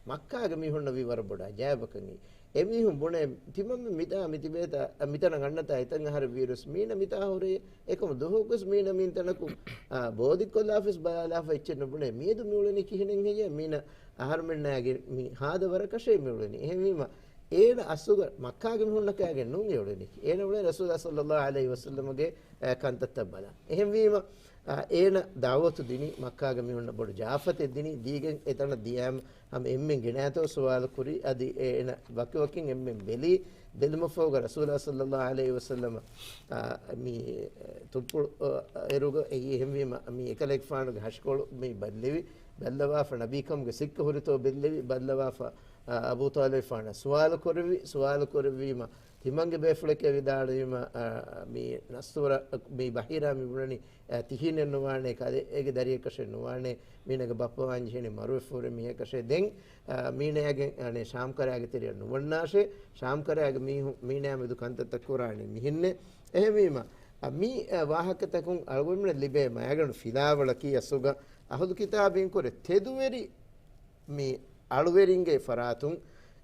މައްކާގެ މީހުންނަށް ވީ ވަރަށް ބޮޑަށް ޖައިބަކަން. އެމީހުން ބުނޭ، ތިމަންމެން މިތާ މިތިބޭތަ، މިތަނަށް އަންނަތާ އެތަން އަހަރެއް ވީރުސް މީނަ މިތާ ހުރޭ. އެކަމު ދުވަހަކުވެސް މީނަ މިން ތަނަކު، އާ، ބޯދިއްކޮށްލާފަސް ބަލާލާފަ އެއްޗެއް ނުބުނޭ. މިއަދު މިއުޅެނީ ކިހިނެއް ހެއްޔޭ؟ މީނަ އަހަރުމެންނާގެ މި ހާދަ ވަރަކަށޭ މިއުޅެނީ. އެހެންވީމަ، އޭނަ އަސްލުގަ މައްކާގެ މީހުންނަކާގެން ނޫން އެއުޅެނީ. އޭނަ އުޅެނީ ރަސޫލާ ޞައްލަﷲ ޢަލައިހި ވަސައްލަމަގެ، އެ، ކަންތައްތައް ބަލާ. އެހެންވީމަ، އާ، އޭނަ ދަޢުވަތު ދިނީ، މައްކާގެ މީހުންނަށް ބޮޑު ޖާފަތެއް ދިނީ، ދީގެން އެތަނަށް ދިޔައިމަ ހަމަ އެންމެން ގެނައިތޯ ސުވާލު ކުރީ، އަދި އޭނަ ވަކިވަކިން އެންމެން ބެލީ، ބެލުމަށްފަހުގަ ރަސޫލާ ޞައްލައްލާހު ޢަލައިހި ވަސައްލަމަ، އާ، މި ތުއްޕުޅު، އާ، އެރުގަ އެއީ އެހެންވީމަ، މި އެކަލޭގެފާނުގެ ހަށިކޮޅު މި ބައްލެވި، ބައްލަވާފަ ނަބީކަމުގެ ސިއްކަ ހުރިތޯ ބެއްލެވި، ބައްލަވާފަ، އާ، އަބޫ ޠާލިބާނަށް ސުވާލު ކުރެވި، ސުވާލު ކުރެއްވީމަ، ތިމަންގެ ބޭފުޅެކޭ ވިދާޅުވީމަ، އާ، މި ނަސްތޫރަ، މި ބަހީރާ މި ބުނަނީ، އާ، ތިހީނެއް ނުވާނެ، ކަލޭގެ ދަރިއެއްކަށެއް ނުވާނެ، މީނަގެ ބައްޕަ ވާންޖެހެނީ މަރުވެފަ ހުރި މީހެއްކަށޭ. ދެން، އާ، މީނަޔާގެ، އަނެއް، ޝާމްކަރައިގެ ތެރެއަށް ނުވަންނާށޭ، ޝާމްކަރައިގެ މީހުން މީނަޔާ މެދު ކަންތައްތައް ކުރާނީ މިހެންނޭ. އެހެންވީމަ، އާ، މި، އާ، ވާހަކަތަކުން އަޅުގަނޑުމެންނަށް ލިބޭ މަޔަގަނޑު ފިލާވަޅަކީ އަސްލުގަ އަހުލު ކިތާބީން ކުރެ ތެދުވެރި މި އަޅުވެރިންގެ ފަރާތުން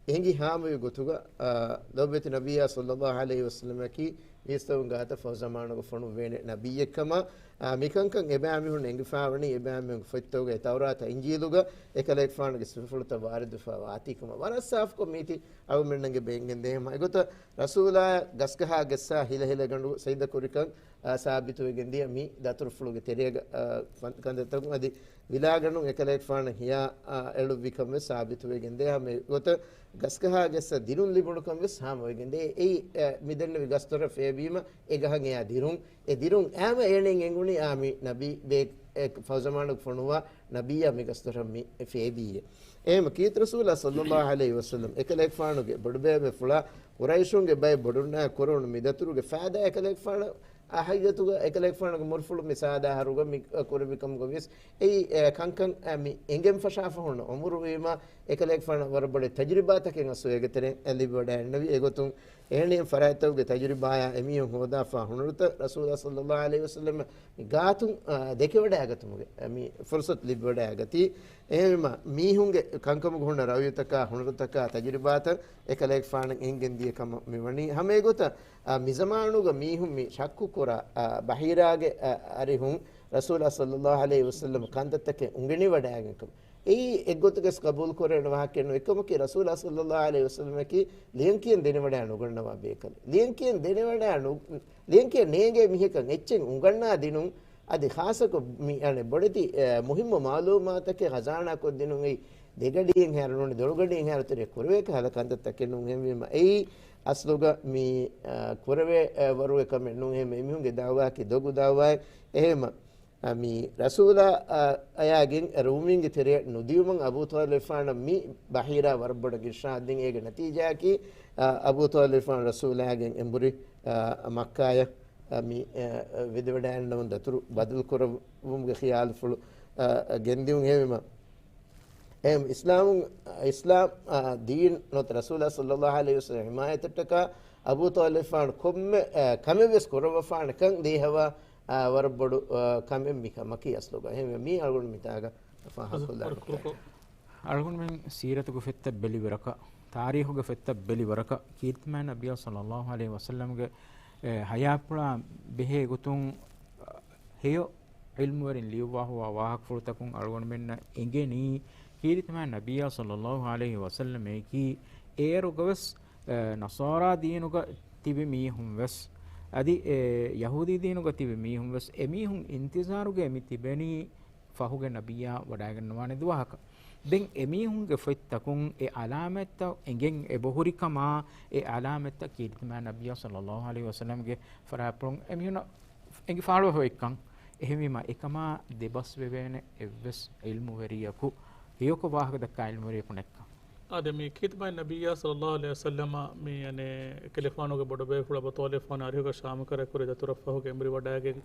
އެނގި ހާމަވި ގޮތުގަ، އާ، ލޯބިވެތި ނަބިއްޔާ ޞައްލައްލާހު ޢަލައިހި ވަސައްލަމަކީ މީސްތަކުން ގާތަށް ފަހު ޒަމާނުގަ ފޮނުއްވޭނެ ނަބިއްޔެއްކަމަށް، އާ، މިކަންކަން އެބައިމީހުން އެނގިފާވަނީ، އެބައިމީހުންގެ ފޮތްތަކުގައި ތައުރާތާ އިންޖީލުގަ އެކަލޭގެފާނުގެ ސިފަފުޅުތައް ވާރިދުވެފަ ވާތީކަމަށް ވަރަށް ސާފުކޮށް މީތި އަޅުގަނޑުމެންނަށް ގެންދޭ. އެހެމަ އެގޮތަށް ރަސޫލާ ގަސްގަހާ ގެއްސާ ހިލަ ހިލަގަނޑު ސައްޔިދަ ކުރިކަން، އާ، ސާބިތުވެގެން ދިޔަ މި ދަތުރުފުޅުގެ ތެރޭގަ، އާ، ކަން-، ކަންތައްތަކުން އަދި ވިލާގަނޑުން އެކަލޭގެފާނަށް ހިޔާ، އާ، އެޅުއްވިކަން ވެސް ސާބިތުވެގެން ދޭ. ހަމަ އެގޮތަށް ގަސްގަހާ ގެއްސަށް ދިރުން ލިބުނުކަން ވެސް ހާމަވެގެން ދޭ. އެއީ، އާ، މިދެންނެވި ގަސްދޮރަށް ފޭބީމަ އެ ގަހަށް އެއާ ދިރުން. އެ ދިރުން އައިމަ އޭނައަށް އެނގުނީ، އާ، މި ނަބީ ބޭ-، އެ ފަހު ޒަމާނުގަ ފޮނުވާ ނަބިއްޔާ މި ގަސްދޮރަށް މި ފޭބީއޭ. އެހެމަ ކީރިތި ރަސޫލާ ޞައްލައްލާހު ޢަލައިހި ވަސައްލަމް އެކަލޭގެފާނުގެ ބޮޑުބޭބޭފުޅާ ޤުރައިޝުންގެ ބައެއް ބޮޑުންނާ ކުރެވުނު މި ދަތުރުގެ ފައިދާ އެކަލޭގެފާނަށް އާ، ހަގީގަތުގަ އެކަލޭގެފާނުގެ މުރުފުޅު މި ސާދާ އަހަރުގަ މި، އަ، ކުރެއްވި ކަމުގަ ވިޔަސް، އެއީ، އެ، ކަންކަން، އަ، މި އެނގެން ފަށާފަ ހުންނަ އުމުރު ވީމަ، އެކަލޭގެފާނަށް ވަރަށް ބޮޑެތި ތަޖުރިބާތަކެއް އަސްލު އޭގެ ތެރެއިން ލިބިވަޑައިގެންނެވި. އެގޮތުން އެހެނިހެން ފަރާތްތަކުގެ ތަޖުރިބާޔާ އެމީހުން ހޯދާފަ ހުނަރުތައް ރަސޫލާ ޞައްލައްލާހު ޢަލައިހި ވަސައްލަމަ މި ގާތުން، އަ، ދެކެވަޑައިގަތުމުގެ، އަ، މި ފުރުޞަތު ލިބިވަޑައިގަތީ. އެހެންވީމަ، މީހުންގެ ކަންކަމުގަ ހުންނަ ރައުޔުތަކާ، ހުނަރުތަކާ، ތަޖުރިބާތައް އެކަލޭގެފާނަށް އެނގެން ދިޔަ ކަމަށް މިވަނީ. ހަމަ އެގޮތަށް، އާ، މިޒަމާނުގަ މީހުން މި ޝައްކު ކުރާ، އާ، ބަހީރާގެ، އާ، އަރިހުން ރަސޫލާ ޞައްލައްލާހު ޢަލައިހި ވަސައްލަމަ ކަންތައްތަކެއް އުނގެނިވަޑައިގެން ކަމަށް. އެއީ އެއްގޮތުގަސް ޤަބޫލު ކުރެވޭނެ ވާހަކައެއް ނޫން. އެކަމަކީ ރަސޫލާ ޞައްލައްލާހު ޢަލައިހި ވަސައްލަމަކީ ލިޔަންކިޔަން ދެނެވަޑައި ނުގަންނަވާ ބޭކަލެއް. ލިޔަންކިޔަން ދެނެވަޑައި ނު-، ލިޔަންކިޔަން ނޭނގޭ މީހަކަށް އެއްޗެއް އުނގަންނާ ދިނުން، އަދި ޚާއްޞަކޮށް މި، އަނެއް ބޮޑެތި، އެ، މުހިއްމު މަޢުލޫމާތަކެއް ޚަޒާނާ ކޮށްދިނުން އެއީ ދެގަޑިއެއްހާއިރު ނޫނީ ދޮޅުގަޑިއެއްހާއިރު ތެރޭ ކުރެވޭ ކަހަލަ ކަންތައްތަކެއް ނޫން. އެހެންވީމަ އެއީ އަސްލުގަ މި، އަ، ކުރެވޭ، އަ، ވަރުގެ ކަމެއް ނޫން. އެހެން އެމީހުންގެ ދަޢުވާއަކީ ދޮގު ދަޢުވާއެއް. އެހެންމަ، އަ، މި ރަސޫލާ، އަ، އަޔާގެން ރޫމީންގެ ތެރެއަށް ނުދިޔުމަށް އަބޫ ޠާލިބާނަށް މި ބަހީރާ ވަރަށް ބޮޑަށް އިރްޝާދު ދިން. އޭގެ ނަތީޖާއަކީ، އަ، އަބޫ ޠާލިބާން ރަސޫލާގެން އެނބުރި، އަ، މައްކާޔަށް، އަ، މި، އަ، ވެދެވަޑައިގަންނަވަން ދަތުރު ބަދަލު ކުރެއްވުމުގެ ޚިޔާލުފުޅު، އަ، ގެންދިއުން. އެހެންވީމަ، އެހެން އިސްލާމު، އިސްލާމް، އާ، ދީން ނުވަތަ ރަސޫލާ ޞައްލައްލާހު ޢަލައިހި ވަސައްލަމް ޙިމާޔަތަށްޓަކާ އަބޫ ޠާލިބާން ކޮންމެ، އާ، ކަމެއް ވެސް ކުރައްވަފާނެ ކަން ދޭހަވާ، އާ، ވަރަށް ބޮޑު، އާ، ކަމެއް މި ކަމަކީ އަސްލުގަ. އެހެންވެ މީ އަޅުގަނޑު މިތާގަ ފާހަގަކޮށްލާނެ. އަޅުގަނޑުމެން ސީރަތުގެ ފޮތްތައް ބެލި ވަރަކަށް، ތާރީޚުގެ ފޮތްތައް ބެލި ވަރަކަށް، ކީރިތި މާތް ނަބިއްޔާ ޞައްލައްލާހު ޢަލައިހި ވަސައްލަމްގެ، އެ، ޙަޔާތްޕުޅާ ބެހޭ ގޮތުން، އަ، ހެޔޮ ޢިލްމުވެރިން ލިޔުއްވާ ހުވާ ވާހަކަފުޅުތަކުން އަޅުގަނޑުމެންނަށް އެނގެނީ، ކީރިތި މާތް ނަބިއްޔާ ޞައްލައްލާހު ޢަލައިހި ވަސައްލަމަކީ އޭރުގަވެސް، އެ، ނަޞާރާ ދީނުގަ ތިބި މީހުން ވެސް، އަދި، އެ، ޔަހޫދީ ދީނުގަ ތިބި މީހުން ވެސް، އެމީހުން އިންތިޒާރުގައި މި ތިބެނީ، ފަހުގެ ނަބިއްޔާ ވަޑައިގަންނަވާނެ ދުވަހަކަށް. ދެން އެމީހުންގެ ފޮތްތަކުން އެ ޢަލާމަތްތައް އެނގެން އެބަހުރި ކަމާ، އެ ޢަލާމަތްތައް ކީރިތި މާތް ނަބިއްޔާ ޞައްލައްލާހު ޢަލައިހި ވަސައްލަމްގެ ފަރާތްޕުޅުން އެމީހުންނަށް އެނގިފާޅުވެފަ އޮތްކަން. އެހެންވީމަ އެކަމާ ދެބަސްވެވޭނެ އެއްވެސް ޢިލްމުވެރިޔަކު، ހެޔޮކޮށް ވާހަކަ ދައްކާ ޢިލްމުވެރިޔަކު ނެތްކަން. އާދެ، މި ކީރިތި މާތް ނަބިއްޔާ ޞައްލައްލާހު ޢަލައިހި ވަސައްލަމަ މި، އަނެއް، އެކަލޭގެފާނުގެ ބޮޑުބޭފުޅާ އަބޫ ޠާލިބާން އަރިހުގަ ޝާމު ކަރައި ކުރި ދަތުރަށް ފަހުގެ އެނބުރި ވަޑައިގެން،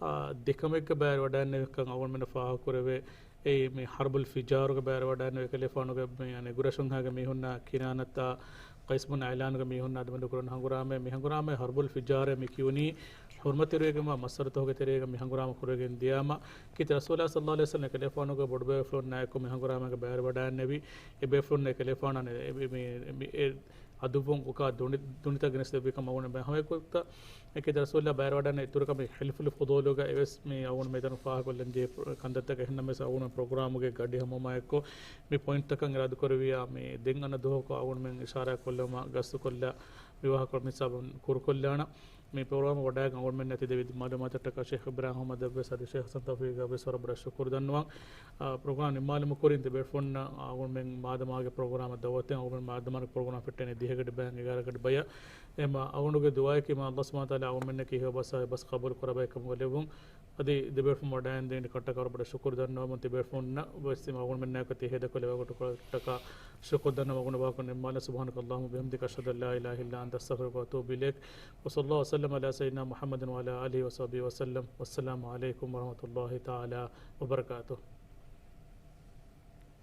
އާ، ދެކަމެއްގަ ބައިވެރިވަޑައިގެންނެވިކަން އަޅުގަނޑުމެންނަށް ފާހަގަކުރެވޭ. އެއީ މި ޙަރްބުލް ފިޖާރުގަ ބައިވެރިވަޑައިގެންނެވި އެކަލޭގެފާނުގެ މި، އަނެއް، ގުރައިޝުންހާގެ މީހުންނާ ކިނާނަތާ ޤައިސް ބުން ޢައިލާނުގެ މީހުންނާ ދެމެދު ކުރަން ހަނގުރާމަ، މި ހަނގުރާމަ ޙަރްބުލް ފިޖާރޭ މި ކިޔުނީ ޙުރުމަތްތެރިވެގެންވާ މައްސަރުތަކުގެ ތެރޭގަ މި ހަނގުރާމަ ކުރެވިގެން ދިޔާމަ، ކީރިތި ރަސޫލާ ޞައްލައްލާހު ޢަލައިހި ވަސައްލަމް އެކަލޭގެފާނުގެ ބޮޑުބޭފުޅުންނާއެކު މި ހަނގުރާމައިގަ ބައިވެރިވަޑައިގެންނެވި، އެބޭފުޅުން އެކަލޭގެފާނަށް އެ، މި، މި، އެ އަދުއްވުން އުކާ ދޮނޑި، ދޮނޑިތައް ގެނެސްދެއްވިކަމަށް އަޅުގަނޑު ބަ-، ހަމައެކޮތަށް އެކީ ރަސޫލާ ބައިވެރިވަޑައިގެން އިތުރުކަމެއް ޙިލްފުލް ފުޟޫލުގަ އެވެސް މި އަޅުގަނޑު މިތަނު ފާހަގަކޮށްލަން ޖެހޭ ޕްރޮ-، ކަންތައްތަކެއް. އެހެންނަމަވެސް އަޅުގަނޑު ޕްރޮގްރާމުގެ ގަޑި ހަމަވުމާއެކު މި ޕޮއިންޓްތަކަށް އިރާދަކުރެއްވިއްޔާ މި ދެން އަންނަ ދުވަހަކު އަޅުގަނޑުމެން އިޝާރާތް ކޮށްލަމާ ގަސްތުކޮށްލާ މި ވާހަކަ މި ހިސާބުން ކުރުކޮށްލާނަން. މި ޕްރޮގްރާމަށް ވަޑައިގެން އަޅުގަނޑުމެންނަށް ތި ދެއްވި މައުލޫމާތަށްޓަކާ ޝޭޚް އިބްރާހިމް އަޙްމަދަށްވެސް އަދި ޝޭޚް ޙަސަން ތައުފީޤަށްވެސް ވަރަށް ބޮޑަށް ޝުކުރު ދަންނަވަން. އާ، ޕްރޮގްރާމް ނިންމާލުމަށް ކުރިން ތި ބޭފުޅުންނަށް އަޅުގަނޑުމެން މާދަމާގެ ޕްރޮގްރާމަށް ދަޢުވަތެއް އަޅުގަނޑުމެން މާދަމާގެ ޕްރޮގްރާމް ފެއްޓެނީ ދިހަގަޑި ބަޔަށް އެގާރަ ގަޑި ބަޔަށް. އެމަ އަޅުގަނޑުގެ ދުޢާއަކީ މާ ﷲ ސުބްޙާނަހޫ ވަތަޢާލާ އަޅުގަނޑުމެންނަކީ އެ ބަސް އެ ބަސް ޤަބޫލު ކުރައްވާ އެކަމުގަ ލެއްވުން. އަދި ދެ ބޭފުޅުން ވަޑައިގެންދިން ކަންތައް ވަރަށް ބޮޑަށް ޝުކުރު ދަންނަވަމުން ތި ބޭފުޅުންނަށް ވެސް އަޅުގަނޑުމެންނާއެކު ތި ހޭދަކޮށް ލެވޭ ގޮތަކަށް ޝުކުރު ދަންނަވަމުން ވަގުތު ނިންމާލަން. سبحانك اللهم وبحمدك، أشهد أن لا إله إلا أنت، أستغفرك وأتوب إليك. وصلى الله وسلم على سيدنا محمد وعلى آله وصحبه وسلم. والسلام عليكم ورحمة الله تعالى وبركاته.